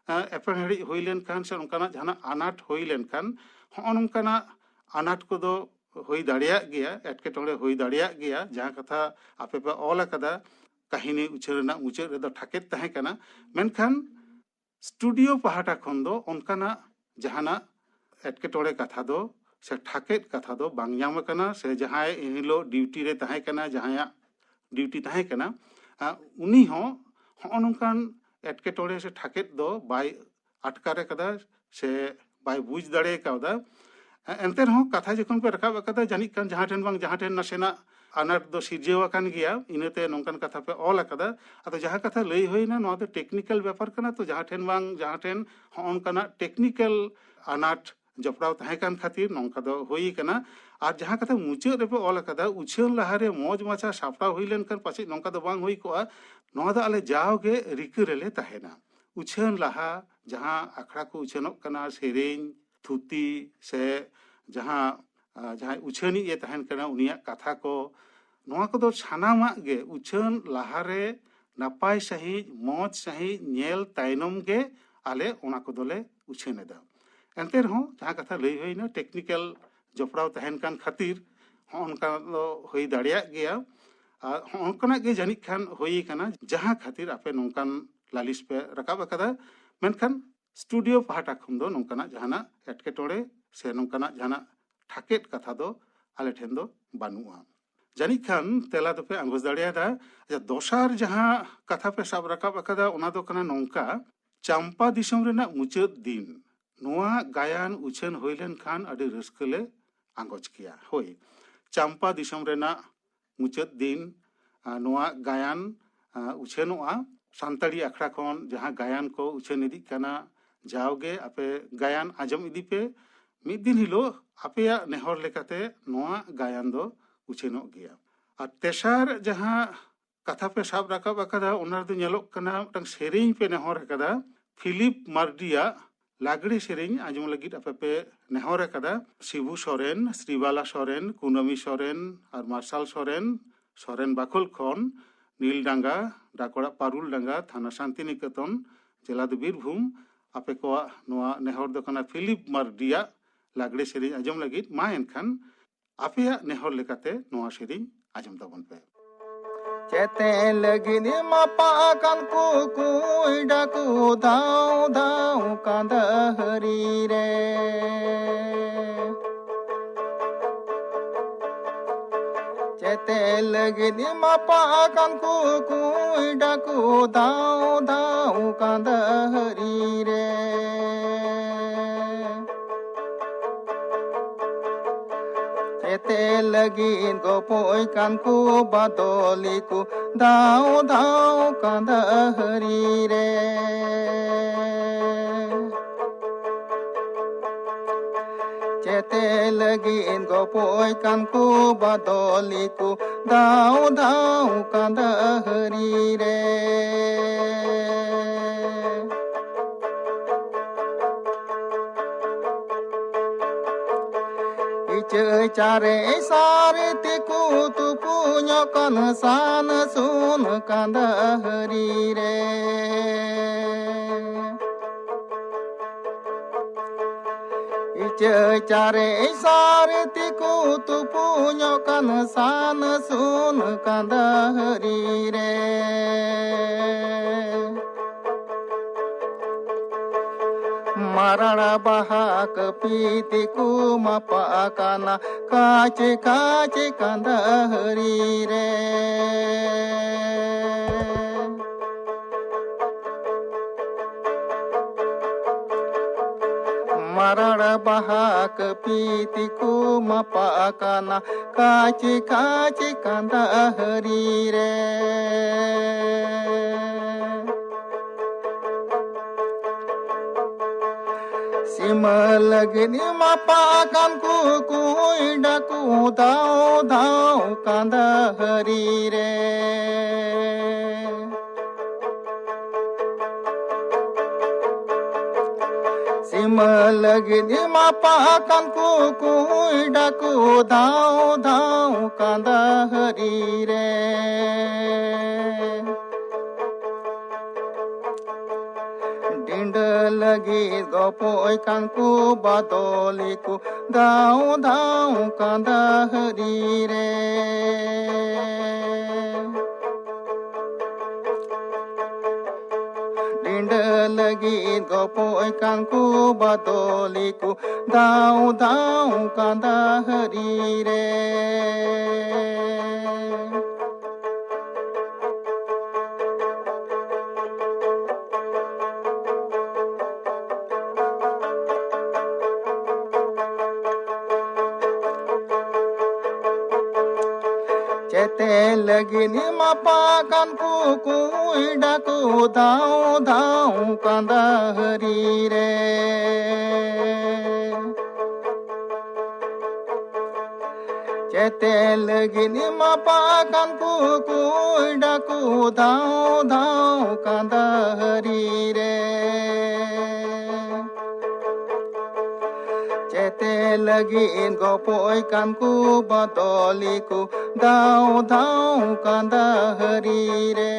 ᱮᱯᱮᱢᱦᱤᱲᱤᱡ ᱦᱩᱭ ᱞᱮᱱᱠᱷᱟᱱ ᱥᱮ ᱚᱱᱠᱟᱱᱟᱜ ᱡᱟᱦᱟᱱᱟᱜ ᱟᱱᱟᱴ ᱦᱩᱭ ᱞᱮᱱᱠᱷᱟᱱ, ᱦᱚᱸᱜᱼᱚ ᱱᱚᱝᱠᱟᱱᱟᱜ ᱟᱱᱟᱴ ᱠᱚᱫᱚ ᱦᱩᱭ ᱫᱟᱲᱮᱭᱟᱜ ᱜᱮᱭᱟ, ᱮᱴᱠᱮᱴᱚᱬᱮ ᱦᱩᱭ ᱫᱟᱲᱮᱭᱟᱜ ᱜᱮᱭᱟ᱾ ᱡᱟᱦᱟᱸ ᱠᱟᱛᱷᱟ ᱟᱯᱮ ᱯᱮ ᱚᱞ ᱟᱠᱟᱫᱟ, ᱠᱟᱹᱦᱱᱤ ᱩᱪᱷᱟᱹᱱ ᱨᱮᱱᱟᱜ ᱢᱩᱪᱟᱹᱫ ᱨᱮᱫᱚ ᱴᱷᱟᱠᱮᱫ ᱛᱟᱦᱮᱸ ᱠᱟᱱᱟ, ᱢᱮᱱᱠᱷᱟᱱ ᱥᱴᱩᱰᱤᱭᱳ ᱯᱟᱦᱴᱟ ᱠᱷᱚᱱ ᱫᱚ ᱚᱱᱠᱟᱱᱟᱜ ᱡᱟᱦᱟᱱᱟᱜ ᱮᱴᱠᱮᱴᱚᱬᱮ ᱠᱟᱛᱷᱟ ᱫᱚ ᱥᱮ ᱴᱷᱟᱠᱮᱫ ᱠᱟᱛᱷᱟ ᱫᱚ ᱵᱟᱝ ᱧᱟᱢ ᱟᱠᱟᱱᱟ᱾ ᱥᱮ ᱡᱟᱦᱟᱸᱭ ᱮᱱᱦᱤᱞᱳᱜ ᱰᱤᱭᱩᱴᱤ ᱨᱮ ᱛᱟᱦᱮᱸ ᱠᱟᱱᱟ, ᱡᱟᱦᱟᱸᱭᱟᱜ ᱰᱤᱭᱩᱴᱤ ᱛᱟᱦᱮᱸ ᱠᱟᱱᱟ, ᱩᱱᱤ ᱦᱚᱸ ᱦᱚᱸᱜᱼᱚ ᱱᱚᱝᱠᱟᱱ ᱮᱴᱠᱮᱴᱚᱬᱮ ᱥᱮ ᱴᱷᱟᱠᱮᱫ ᱫᱚ ᱵᱟᱭ ᱟᱴᱠᱟᱨ ᱟᱠᱟᱫᱟ ᱥᱮ ᱵᱟᱭ ᱵᱩᱡᱽ ᱫᱟᱲᱮ ᱠᱟᱣᱫᱟ᱾ ᱮᱱᱛᱮ ᱨᱮᱦᱚᱸ ᱠᱟᱛᱷᱟ ᱡᱚᱠᱷᱚᱱ ᱯᱮ ᱨᱟᱠᱟᱵ ᱟᱠᱟᱫᱟ, ᱡᱟᱹᱱᱤᱡ ᱠᱷᱟᱱ ᱡᱟᱦᱟᱸ ᱴᱷᱮᱱ ᱵᱟᱝ ᱡᱟᱦᱟᱸ ᱴᱷᱮᱱ ᱱᱟᱥᱮᱱᱟᱜ ᱟᱱᱟᱴ ᱫᱚ ᱥᱤᱨᱡᱟᱹᱣ ᱟᱠᱟᱱ ᱜᱮᱭᱟ, ᱤᱱᱟᱹᱛᱮ ᱱᱚᱝᱠᱟᱱ ᱠᱟᱛᱷᱟ ᱯᱮ ᱚᱞ ᱟᱠᱟᱫᱟ᱾ ᱟᱫᱚ ᱡᱟᱦᱟᱸ ᱠᱟᱛᱷᱟ ᱞᱟᱹᱭ ᱦᱩᱭᱱᱟ, ᱱᱚᱣᱟ ᱫᱚ ᱴᱮᱠᱱᱤᱠᱮᱞ ᱵᱮᱯᱟᱨ ᱠᱟᱱᱟ, ᱛᱚ ᱡᱟᱦᱟᱸ ᱴᱷᱮᱱ ᱵᱟᱝ ᱡᱟᱦᱟᱸ ᱴᱷᱮᱱ ᱦᱚᱸᱜᱼᱚ ᱱᱚᱝᱠᱟᱱᱟᱜ ᱴᱮᱠᱱᱤᱠᱮᱞ ᱟᱱᱟᱴ ᱡᱚᱯᱲᱟᱣ ᱛᱟᱦᱮᱸ ᱠᱟᱱ ᱠᱷᱟᱹᱛᱤᱨ ᱱᱚᱝᱠᱟ ᱫᱚ ᱦᱩᱭ ᱟᱠᱟᱱᱟ᱾ ᱟᱨ ᱡᱟᱦᱟᱸ ᱠᱟᱛᱷᱟ ᱢᱩᱪᱟᱹᱫ ᱨᱮᱯᱮ ᱚᱞ ᱟᱠᱟᱫᱟ, ᱩᱪᱷᱟᱹᱱ ᱞᱟᱦᱟᱨᱮ ᱢᱚᱡᱽ ᱢᱟᱪᱷᱟ ᱥᱟᱯᱲᱟᱣ ᱦᱩᱭ ᱞᱮᱱᱠᱷᱟᱱ ᱯᱟᱪᱮᱫ ᱱᱚᱝᱠᱟ ᱫᱚ ᱵᱟᱝ ᱦᱩᱭ ᱠᱚᱜᱼᱟ᱾ ᱱᱚᱣᱟ ᱫᱚ ᱟᱞᱮ ᱡᱟᱣᱜᱮ ᱨᱤᱠᱟᱹ ᱨᱮᱞᱮ ᱛᱟᱦᱮᱱᱟ᱾ ᱩᱪᱷᱟᱹᱱ ᱞᱟᱦᱟ ᱡᱟᱦᱟᱸ ᱟᱠᱷᱲᱟ ᱠᱚ ᱩᱪᱷᱟᱹᱱᱚᱜ ᱠᱟᱱᱟ, ᱥᱮᱨᱮᱧ, ᱛᱷᱩᱛᱤ, ᱥᱮ ᱡᱟᱦᱟᱸ ᱡᱟᱦᱟᱸᱭ ᱩᱪᱷᱟᱹᱱᱤᱡ ᱮ ᱛᱟᱦᱮᱱ ᱠᱟᱱᱟ ᱩᱱᱤᱭᱟᱜ ᱠᱟᱛᱷᱟ ᱠᱚ, ᱱᱚᱣᱟ ᱠᱚᱫᱚ ᱥᱟᱱᱟᱢᱟᱜ ᱜᱮ ᱩᱪᱷᱟᱹᱱ ᱞᱟᱦᱟᱨᱮ ᱱᱟᱯᱟᱭ ᱥᱟᱺᱦᱤᱡ, ᱢᱚᱡᱽ ᱥᱟᱺᱦᱤᱡ ᱧᱮᱞ ᱛᱟᱭᱱᱚᱢ ᱜᱮ ᱟᱞᱮ ᱚᱱᱟ ᱠᱚᱫᱚᱞᱮ ᱩᱪᱷᱟᱹᱱ ᱮᱫᱟ᱾ ᱮᱱᱛᱮ ᱨᱮᱦᱚᱸ ᱡᱟᱦᱟᱸ ᱠᱟᱛᱷᱟ ᱞᱟᱹᱭ ᱦᱩᱭᱱᱟ, ᱴᱮᱠᱱᱤᱠᱮᱞ ᱡᱚᱯᱲᱟᱣ ᱛᱟᱦᱮᱱ ᱠᱟᱱ ᱠᱷᱟᱹᱛᱤᱨ ᱦᱚᱸᱜᱼᱚ ᱱᱚᱝᱠᱟ ᱫᱚ ᱦᱩᱭ ᱫᱟᱲᱮᱭᱟᱜ ᱜᱮᱭᱟ᱾ ᱟᱨ ᱦᱚᱸᱜᱼᱚ ᱱᱚᱝᱠᱟᱱᱟᱜ ᱜᱮ ᱡᱟᱹᱱᱤᱡ ᱠᱷᱟᱱ ᱦᱩᱭ ᱠᱟᱱᱟ, ᱡᱟᱦᱟᱸ ᱠᱷᱟᱹᱛᱤᱨ ᱟᱯᱮ ᱱᱚᱝᱠᱟᱱ ᱞᱟᱹᱞᱤᱥ ᱯᱮ ᱨᱟᱠᱟᱵ ᱟᱠᱟᱫᱟ᱾ ᱢᱮᱱᱠᱷᱟᱱ ᱥᱴᱩᱰᱤᱭᱳ ᱯᱟᱦᱴᱟ ᱠᱷᱚᱱ ᱫᱚ ᱱᱚᱝᱠᱟᱱᱟᱜ ᱡᱟᱦᱟᱱᱟᱜ ᱮᱴᱠᱮᱴᱚᱬᱮ ᱥᱮ ᱱᱚᱝᱠᱟᱱᱟᱜ ᱡᱟᱦᱟᱱᱟᱜ ᱴᱷᱟᱠᱮᱫ ᱠᱟᱛᱷᱟ ᱫᱚ ᱟᱞᱮ ᱴᱷᱮᱱ ᱫᱚ ᱵᱟᱹᱱᱩᱜᱼᱟ᱾ ᱡᱟᱹᱱᱤᱡ ᱠᱷᱟᱱ ᱛᱮᱞᱟ ᱫᱚᱯᱮ ᱟᱸᱜᱚᱪ ᱫᱟᱲᱮᱭᱟᱫᱟ᱾ ᱟᱪᱪᱷᱟ, ᱫᱚᱥᱟᱨ ᱡᱟᱦᱟᱸ ᱠᱟᱛᱷᱟ ᱯᱮ ᱥᱟᱵ ᱨᱟᱠᱟᱵ ᱟᱠᱟᱫᱟ, ᱚᱱᱟ ᱫᱚ ᱠᱟᱱᱟ ᱱᱚᱝᱠᱟ: ᱪᱟᱢᱯᱟ ᱫᱤᱥᱚᱢ ᱨᱮᱱᱟᱜ ᱢᱩᱪᱟᱹᱫ ᱫᱤᱱ᱾ ᱱᱚᱣᱟ ᱜᱟᱭᱟᱱ ᱩᱪᱷᱟᱹᱱ ᱦᱩᱭ ᱞᱮᱱᱠᱷᱟᱱ ᱟᱹᱰᱤ ᱨᱟᱹᱥᱠᱟᱹ ᱞᱮ ᱟᱸᱜᱚᱪ ᱠᱮᱭᱟ᱾ ᱦᱳᱭ, ᱪᱟᱢᱯᱟ ᱫᱤᱥᱚᱢ ᱨᱮᱱᱟᱜ ᱢᱩᱪᱟᱹᱫ ᱫᱤᱱ, ᱟᱨ ᱱᱚᱣᱟ ᱜᱟᱭᱟᱱ, ᱟᱨ ᱩᱪᱷᱟᱹᱱᱚᱜᱼᱟ᱾ ᱥᱟᱱᱛᱟᱲᱤ ᱟᱠᱷᱲᱟ ᱠᱷᱚᱱ ᱡᱟᱦᱟᱸ ᱜᱟᱭᱟᱱ ᱠᱚ ᱩᱪᱷᱟᱹᱱ ᱤᱫᱤᱜ ᱠᱟᱱᱟ, ᱡᱟᱣᱜᱮ ᱟᱯᱮ ᱜᱟᱭᱟᱱ ᱟᱸᱡᱚᱢ ᱤᱫᱤ ᱯᱮ᱾ ᱢᱤᱫ ᱫᱤᱱ ᱦᱤᱞᱳᱜ ᱟᱯᱮᱭᱟᱜ ᱱᱮᱦᱚᱨ ᱞᱮᱠᱟᱛᱮ ᱱᱚᱣᱟ ᱜᱟᱭᱟᱱ ᱫᱚ ᱩᱪᱷᱟᱹᱱᱚᱜ ᱜᱮᱭᱟ᱾ ᱟᱨ ᱛᱮᱥᱟᱨ ᱡᱟᱦᱟᱸ ᱠᱟᱛᱷᱟ ᱯᱮ ᱥᱟᱵ ᱨᱟᱠᱟᱵ ᱟᱠᱟᱫᱟ, ᱚᱱᱟ ᱨᱮᱫᱚ ᱧᱮᱞᱚᱜ ᱠᱟᱱᱟ ᱢᱤᱫᱴᱟᱝ ᱥᱮᱨᱮᱧ ᱯᱮ ᱱᱮᱦᱚᱨ ᱟᱠᱟᱫᱟ᱾ ᱯᱷᱤᱞᱤᱯ ᱢᱟᱨᱰᱤᱭᱟᱜ ᱞᱟᱜᱽᱲᱮ ᱥᱮᱨᱮᱧ ᱟᱸᱡᱚᱢ ᱞᱟᱹᱜᱤᱫ ᱟᱯᱮ ᱯᱮ ᱱᱮᱦᱚᱨ ᱟᱠᱟᱫᱟ᱾ ᱥᱤᱵᱩ ᱥᱚᱨᱮᱱ, ᱥᱨᱤᱵᱟᱞᱟ ᱥᱚᱨᱮᱱ, ᱠᱩᱱᱟᱹᱢᱤ ᱥᱚᱨᱮᱱ ᱟᱨ ᱢᱟᱨᱥᱟᱞ ᱥᱚᱨᱮᱱ ᱥᱚᱨᱮᱱ ᱵᱟᱠᱷᱳᱞ ᱠᱷᱚᱱ ᱱᱤᱞᱰᱟᱸᱜᱟ, ᱰᱟᱠᱚᱲᱟ ᱯᱟᱨᱩᱞ ᱰᱟᱸᱜᱟ, ᱛᱷᱟᱱᱟ ᱥᱟᱱᱛᱤᱱᱤᱠᱮᱛᱚᱱ, ᱡᱮᱞᱟ ᱫᱚ ᱵᱤᱨᱵᱷᱩᱢ᱾ ᱟᱯᱮ ᱠᱚᱣᱟᱜ ᱱᱚᱣᱟ ᱱᱮᱦᱚᱨ ᱫᱚ ᱠᱟᱱᱟ ᱯᱷᱤᱞᱤᱯ ᱢᱟᱨᱰᱤᱭᱟᱜ ᱞᱟᱜᱽᱲᱮ ᱥᱮᱨᱮᱧ ᱟᱸᱡᱚᱢ ᱞᱟᱹᱜᱤᱫ᱾ ᱢᱟ ᱮᱱᱠᱷᱟᱱ ᱟᱯᱮᱭᱟᱜ ᱱᱮᱦᱚᱨ ᱞᱮᱠᱟᱛᱮ ᱱᱚᱣᱟ ᱥᱮᱨᱮᱧ ᱟᱸᱡᱚᱢ ᱛᱟᱵᱚᱱ ᱯᱮ᱾ ᱪᱮᱛᱮ ᱞᱟᱹᱜᱤᱫ ᱢᱟᱯᱟ ᱟᱠᱟᱱ ᱠᱩᱠᱩᱭ ᱰᱟᱠᱩ ᱫᱟᱣ ᱫᱟᱣ ᱠᱟᱸᱫᱟ ᱦᱟᱹᱨᱤ ᱨᱮ᱾ ᱪᱮᱛᱮ ᱞᱟᱹᱜᱤᱫ ᱢᱟᱯᱟ ᱟᱠᱟᱱ ᱠᱩᱠᱩᱭ ᱰᱟᱠᱩ ᱫᱟᱣ ᱫᱟᱣ ᱠᱟᱸᱫᱟ ᱦᱟᱹᱨᱤ ᱨᱮ᱾ ᱪᱮᱛᱮ ᱞᱟᱹᱜᱤᱫ ᱜᱚᱯᱚᱡ ᱠᱟᱱ ᱠᱚ ᱵᱟᱫᱚᱞᱤ ᱠᱚ ᱫᱟᱣ ᱫᱟᱣ ᱠᱟᱸᱫᱟ ᱦᱟᱹᱨᱤ ᱨᱮ᱾ ᱪᱮᱛᱮ ᱞᱟᱹᱜᱤᱫ ᱜᱚᱯᱚᱡ ᱠᱟᱱ ᱠᱚ ᱵᱟᱫᱚᱞᱤ ᱠᱚ ᱫᱟᱣ ᱫᱟᱣ ᱠᱟᱸᱫᱟ ᱦᱟᱹᱨᱤ ᱨᱮ᱾ ᱤᱪᱟᱹ ᱪᱟᱨᱮ ᱥᱟᱨ ᱛᱮᱠᱚ ᱛᱩᱯᱩᱧᱚᱜ ᱠᱟᱱ ᱥᱟᱱ ᱥᱩᱱ ᱠᱟᱸᱫᱟ ᱦᱟᱹᱨᱤ ᱨᱮ᱾ ᱤᱪᱟᱹ ᱪᱟᱨᱮ ᱥᱟᱨ ᱛᱮᱠᱚ ᱛᱩᱯᱩᱧᱚᱜ ᱠᱟᱱ ᱥᱟᱱ ᱥᱩᱱ ᱠᱟᱸᱫᱟ ᱦᱟᱹᱨᱤ ᱨᱮ᱾ ᱢᱟᱨᱟᱲ ᱵᱟᱦᱟ ᱠᱟᱹᱯᱤ ᱛᱮᱠᱚ ᱢᱟᱯᱟ ᱟᱠᱟᱱᱟ ᱠᱟᱪᱮ ᱠᱟᱪᱮ ᱠᱟᱸᱫᱟ ᱦᱟᱹᱨᱤ ᱨᱮ᱾ ᱢᱟᱨᱟᱲ ᱵᱟᱦᱟ ᱠᱟᱹᱯᱤ ᱛᱮᱠᱚ ᱢᱟᱯᱟ ᱟᱠᱟᱱᱟ ᱠᱟᱪᱮ ᱠᱟᱪᱮ ᱠᱟᱸᱫᱟ ᱦᱟᱹᱨᱤ ᱨᱮ᱾ ᱥᱤᱢᱟᱹ ᱞᱟᱹᱜᱤᱫ ᱢᱟᱯᱟ ᱟᱠᱟᱱ ᱠᱩᱠᱩᱭ ᱰᱟᱠᱩ ᱫᱟᱣ ᱫᱟᱣ ᱠᱟᱸᱫᱟ ᱦᱟᱹᱨᱤ ᱨᱮ᱾ ᱥᱤᱢ ᱢᱟ ᱞᱟᱹᱜᱤᱫ ᱮᱢᱟᱯᱟ ᱟᱠᱟᱱ ᱠᱚ ᱠᱩᱭᱰᱟ ᱠᱚ ᱫᱷᱟᱣ ᱫᱷᱟᱣ ᱠᱟᱸᱫᱟ ᱦᱟᱹᱨᱤ ᱨᱮ᱾ ᱰᱤᱸᱰᱟᱹ ᱞᱟᱹᱜᱤᱫ ᱜᱚᱯᱚᱡ ᱠᱟᱱ ᱠᱚ ᱵᱟᱫᱚᱞᱤ ᱠᱚ ᱫᱷᱟᱣ ᱫᱷᱟᱣ ᱠᱟᱸᱫᱟ ᱦᱟᱹᱨᱤ ᱨᱮ᱾ ᱰᱤᱸᱰᱟᱹ ᱞᱟᱹᱜᱤᱫ ᱜᱚᱯᱚᱡ ᱠᱟᱱ ᱠᱚ ᱵᱟᱫᱚᱞᱤ ᱠᱚ ᱫᱷᱟᱣ ᱫᱷᱟᱣ ᱠᱟᱸᱫᱟ ᱦᱟᱹᱨᱤ ᱨᱮ᱾ ᱪᱮᱛᱮ ᱞᱟᱹᱜᱤᱫ ᱮᱢᱟᱯᱟ ᱠᱟᱱ ᱠᱚ ᱠᱩᱭᱰᱟ ᱠᱚ ᱫᱷᱟᱣ ᱫᱷᱟᱣ ᱠᱟᱸᱫᱟ ᱦᱟᱹᱨᱤ ᱨᱮ᱾ ᱪᱮᱛᱮ ᱞᱟᱹᱜᱤᱫ ᱮᱢᱟᱯᱟ ᱠᱟᱱ ᱠᱚ ᱠᱩᱭᱰᱟ ᱠᱚ ᱫᱷᱟᱣ ᱫᱷᱟᱣ ᱠᱟᱸᱫᱟ ᱦᱟᱹᱨᱤ ᱨᱮ᱾ ᱪᱮᱛᱮ ᱞᱟᱹᱜᱤᱫ ᱜᱚᱯᱚᱡ ᱠᱟᱱ ᱠᱚ ᱵᱟᱫᱚᱞᱤ ᱠᱚ ᱫᱷᱟᱣ ᱫᱷᱟᱣ ᱠᱟᱸᱫᱟ ᱦᱟᱹᱨᱤ ᱨᱮ᱾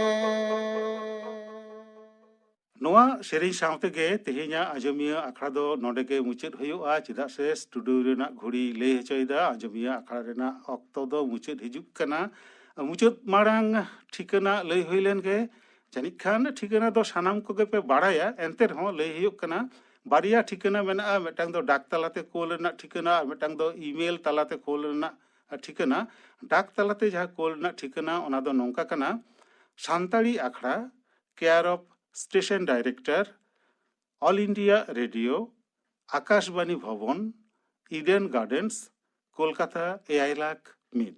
ᱱᱚᱣᱟ ᱥᱮᱨᱮᱧ ᱥᱟᱶ ᱛᱮᱜᱮ ᱛᱮᱦᱮᱧᱟᱜ ᱟᱸᱡᱚᱢᱤᱭᱟᱹ ᱟᱠᱷᱲᱟ ᱫᱚ ᱱᱚᱰᱮ ᱜᱮ ᱢᱩᱪᱟᱹᱫ ᱦᱩᱭᱩᱜᱼᱟ, ᱪᱮᱫᱟᱜ ᱥᱮ ᱥᱴᱩᱰᱤᱭᱳ ᱨᱮᱱᱟᱜ ᱜᱷᱩᱲᱤ ᱞᱟᱹᱭ ᱦᱚᱪᱚᱭᱮᱫᱟ ᱟᱸᱡᱚᱢᱤᱭᱟᱹ ᱟᱠᱷᱲᱟ ᱨᱮᱱᱟᱜ ᱚᱠᱛᱚ ᱫᱚ ᱢᱩᱪᱟᱹᱫ ᱦᱤᱡᱩᱜ ᱠᱟᱱᱟ᱾ ᱢᱩᱪᱟᱹᱫ ᱢᱟᱲᱟᱝ ᱴᱷᱤᱠᱟᱹᱱᱟ ᱞᱟᱹᱭ ᱦᱩᱭ ᱞᱮᱱ ᱜᱮ, ᱡᱟᱹᱱᱤᱡ ᱠᱷᱟᱱ ᱴᱷᱤᱠᱟᱹᱱᱟ ᱫᱚ ᱥᱟᱱᱟᱢ ᱠᱚᱜᱮ ᱯᱮ ᱵᱟᱲᱟᱭᱟ, ᱮᱱᱛᱮ ᱨᱮᱦᱚᱸ ᱞᱟᱹᱭ ᱦᱩᱭᱩᱜ ᱠᱟᱱᱟ, ᱵᱟᱨᱭᱟ ᱴᱷᱤᱠᱟᱹᱱᱟ ᱢᱮᱱᱟᱜᱼᱟ, ᱢᱤᱫᱴᱟᱝ ᱫᱚ ᱰᱟᱠ ᱛᱟᱞᱟᱛᱮ ᱠᱳᱞ ᱨᱮᱱᱟᱜ ᱴᱷᱤᱠᱟᱹᱱᱟ ᱟᱨ ᱢᱤᱫᱴᱟᱝ ᱫᱚ ᱤᱢᱮᱞ ᱛᱟᱞᱟᱛᱮ ᱠᱳᱞ ᱨᱮᱱᱟᱜ ᱴᱷᱤᱠᱟᱹᱱᱟ᱾ ᱰᱟᱠ ᱛᱟᱞᱟᱛᱮ ᱡᱟᱦᱟᱸ ᱠᱳᱞ ᱨᱮᱱᱟᱜ ᱴᱷᱤᱠᱟᱹᱱᱟ, ᱚᱱᱟ ᱫᱚ ᱱᱚᱝᱠᱟ ᱠᱟᱱᱟ, ᱥᱟᱱᱛᱟᱲᱤ ᱟᱠᱷᱲᱟ, care of station director, All India Radio, Akashvani Bhavan, Eden gardens, Kolkata ᱮᱭᱟᱭ ᱞᱟᱠᱷ ᱢᱤᱫ᱾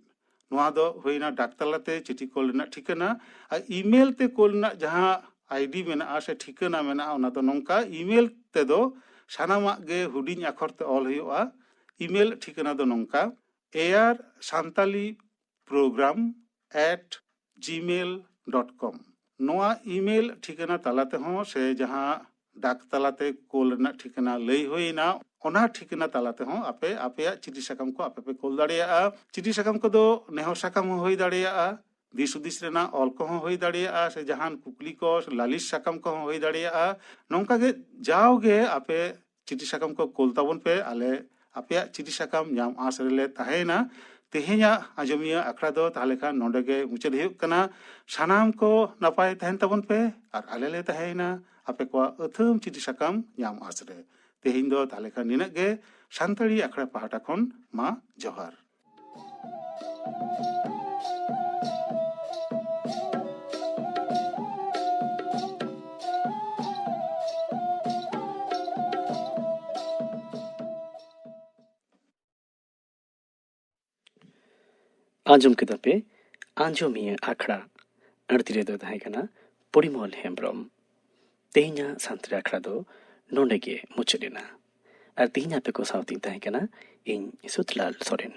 ᱱᱚᱣᱟ ᱫᱚ ᱦᱩᱭᱱᱟ ᱰᱟᱠ ᱛᱟᱞᱟᱛᱮ ᱪᱤᱴᱷᱤ ᱠᱳᱞ ᱨᱮᱱᱟᱜ ᱴᱷᱤᱠᱟᱹᱱᱟ᱾ ᱟᱨ ᱤᱢᱮᱞ ᱛᱮ ᱠᱳᱞ ᱨᱮᱱᱟᱜ ᱡᱟᱦᱟᱸ ᱟᱭᱰᱤ ᱢᱮᱱᱟᱜᱼᱟ ᱥᱮ ᱴᱷᱤᱠᱟᱹᱱᱟ ᱢᱮᱱᱟᱜᱼᱟ, ᱚᱱᱟ ᱫᱚ ᱱᱚᱝᱠᱟ, ᱤᱢᱮᱞ ᱛᱮᱫᱚ ᱥᱟᱱᱟᱢᱟᱜ ᱜᱮ ᱦᱩᱰᱤᱧ ᱟᱠᱷᱚᱨ ᱛᱮ ᱚᱞ ᱦᱩᱭᱩᱜᱼᱟ᱾ ᱤᱢᱮᱞ ᱴᱷᱤᱠᱟᱹᱱᱟ ᱫᱚ ᱱᱚᱝᱠᱟ, air santali program at gmail dot com᱾ ᱱᱚᱣᱟ ᱤᱢᱮᱞ ᱴᱷᱤᱠᱟᱹᱱᱟ ᱛᱟᱞᱟ ᱛᱮᱦᱚᱸ ᱥᱮ ᱡᱟᱦᱟᱸ ᱰᱟᱠ ᱛᱟᱞᱟᱛᱮ ᱠᱳᱞ ᱨᱮᱱᱟᱜ ᱴᱷᱤᱠᱟᱹᱱᱟ ᱞᱟᱹᱭ ᱦᱩᱭᱱᱟ, ᱚᱱᱟ ᱴᱷᱤᱠᱟᱹᱱᱟ ᱛᱟᱞᱟ ᱛᱮᱦᱚᱸ ᱟᱯᱮ ᱟᱯᱮᱭᱟᱜ ᱪᱤᱴᱷᱤ ᱥᱟᱠᱟᱢ ᱠᱚ ᱟᱯᱮ ᱯᱮ ᱠᱳᱞ ᱫᱟᱲᱮᱭᱟᱜᱼᱟ᱾ ᱪᱤᱴᱷᱤ ᱥᱟᱠᱟᱢ ᱠᱚᱫᱚ ᱱᱮᱦᱚᱨ ᱥᱟᱠᱟᱢ ᱦᱚᱸ ᱦᱩᱭ ᱫᱟᱲᱮᱭᱟᱜᱼᱟ, ᱫᱤᱥ ᱦᱩᱫᱤᱥ ᱨᱮᱱᱟᱜ ᱚᱞ ᱠᱚᱦᱚᱸ ᱦᱩᱭ ᱫᱟᱲᱮᱭᱟᱜᱼᱟ, ᱥᱮ ᱡᱟᱦᱟᱱ ᱠᱩᱠᱞᱤ ᱠᱚ, ᱞᱟᱹᱞᱤᱥ ᱥᱟᱠᱟᱢ ᱠᱚᱦᱚᱸ ᱦᱩᱭ ᱫᱟᱲᱮᱭᱟᱜᱼᱟ᱾ ᱱᱚᱝᱠᱟ ᱜᱮ ᱡᱟᱣᱜᱮ ᱟᱯᱮ ᱪᱤᱴᱷᱤ ᱥᱟᱠᱟᱢ ᱠᱚ ᱠᱳᱞ ᱛᱟᱵᱚᱱ ᱯᱮ, ᱟᱞᱮ ᱟᱯᱮᱭᱟᱜ ᱪᱤᱴᱷᱤ ᱥᱟᱠᱟᱢ ᱧᱟᱢ ᱟᱸᱥ ᱨᱮᱞᱮ ᱛᱟᱦᱮᱸᱭᱮᱱᱟ᱾ ᱛᱮᱦᱮᱧᱟᱜ ᱟᱸᱡᱚᱢᱤᱭᱟᱹ ᱟᱠᱷᱲᱟ ᱫᱚ ᱛᱟᱦᱞᱮ ᱠᱷᱟᱱ ᱱᱚᱰᱮ ᱜᱮ ᱢᱩᱪᱟᱹᱫ ᱦᱩᱭᱩᱜ ᱠᱟᱱᱟ᱾ ᱥᱟᱱᱟᱢ ᱠᱚ ᱱᱟᱯᱟᱭ ᱛᱟᱦᱮᱱ ᱛᱟᱵᱚᱱ ᱯᱮ, ᱟᱨ ᱟᱞᱮ ᱞᱮ ᱛᱟᱦᱮᱸᱭᱮᱱᱟ ᱟᱯᱮ ᱠᱚᱣᱟᱜ ᱟᱹᱛᱷᱟᱹᱢ ᱪᱤᱴᱷᱤ ᱥᱟᱠᱟᱢ ᱧᱟᱢ ᱟᱸᱥ ᱨᱮ᱾ ᱛᱮᱦᱮᱧ ᱫᱚ ᱛᱟᱦᱞᱮ ᱠᱷᱟᱱ ᱱᱤᱱᱟᱹᱜ ᱜᱮ᱾ ᱥᱟᱱᱛᱟᱲᱤ ᱟᱠᱷᱲᱟ ᱯᱟᱦᱴᱟ ᱠᱷᱚᱱ ᱢᱟ ᱡᱚᱦᱟᱨ᱾ ᱟᱸᱡᱚᱢ ᱠᱮᱫᱟ ᱯᱮ ᱟᱸᱡᱚᱢᱤᱭᱟᱹ ᱟᱠᱷᱲᱟ᱾ ᱟᱹᱲᱛᱤ ᱨᱮᱫᱚ ᱛᱟᱦᱮᱸ ᱠᱟᱱᱟ ᱯᱚᱨᱤᱢᱚᱞ ᱦᱮᱢᱵᱨᱚᱢ᱾ ᱛᱮᱦᱮᱧᱟᱜ ᱥᱟᱱᱛᱟᱲᱤ ᱟᱠᱷᱲᱟ ᱫᱚ ᱱᱚᱰᱮ ᱜᱮ ᱢᱩᱪᱟᱹᱫ ᱮᱱᱟ᱾ ᱟᱨ ᱛᱮᱦᱮᱧ ᱟᱯᱮ ᱠᱚ ᱥᱟᱶᱛᱤᱧ ᱛᱟᱦᱮᱸ ᱠᱟᱱᱟ ᱤᱧ ᱥᱩᱛᱞᱟᱞ ᱥᱚᱨᱮᱱ᱾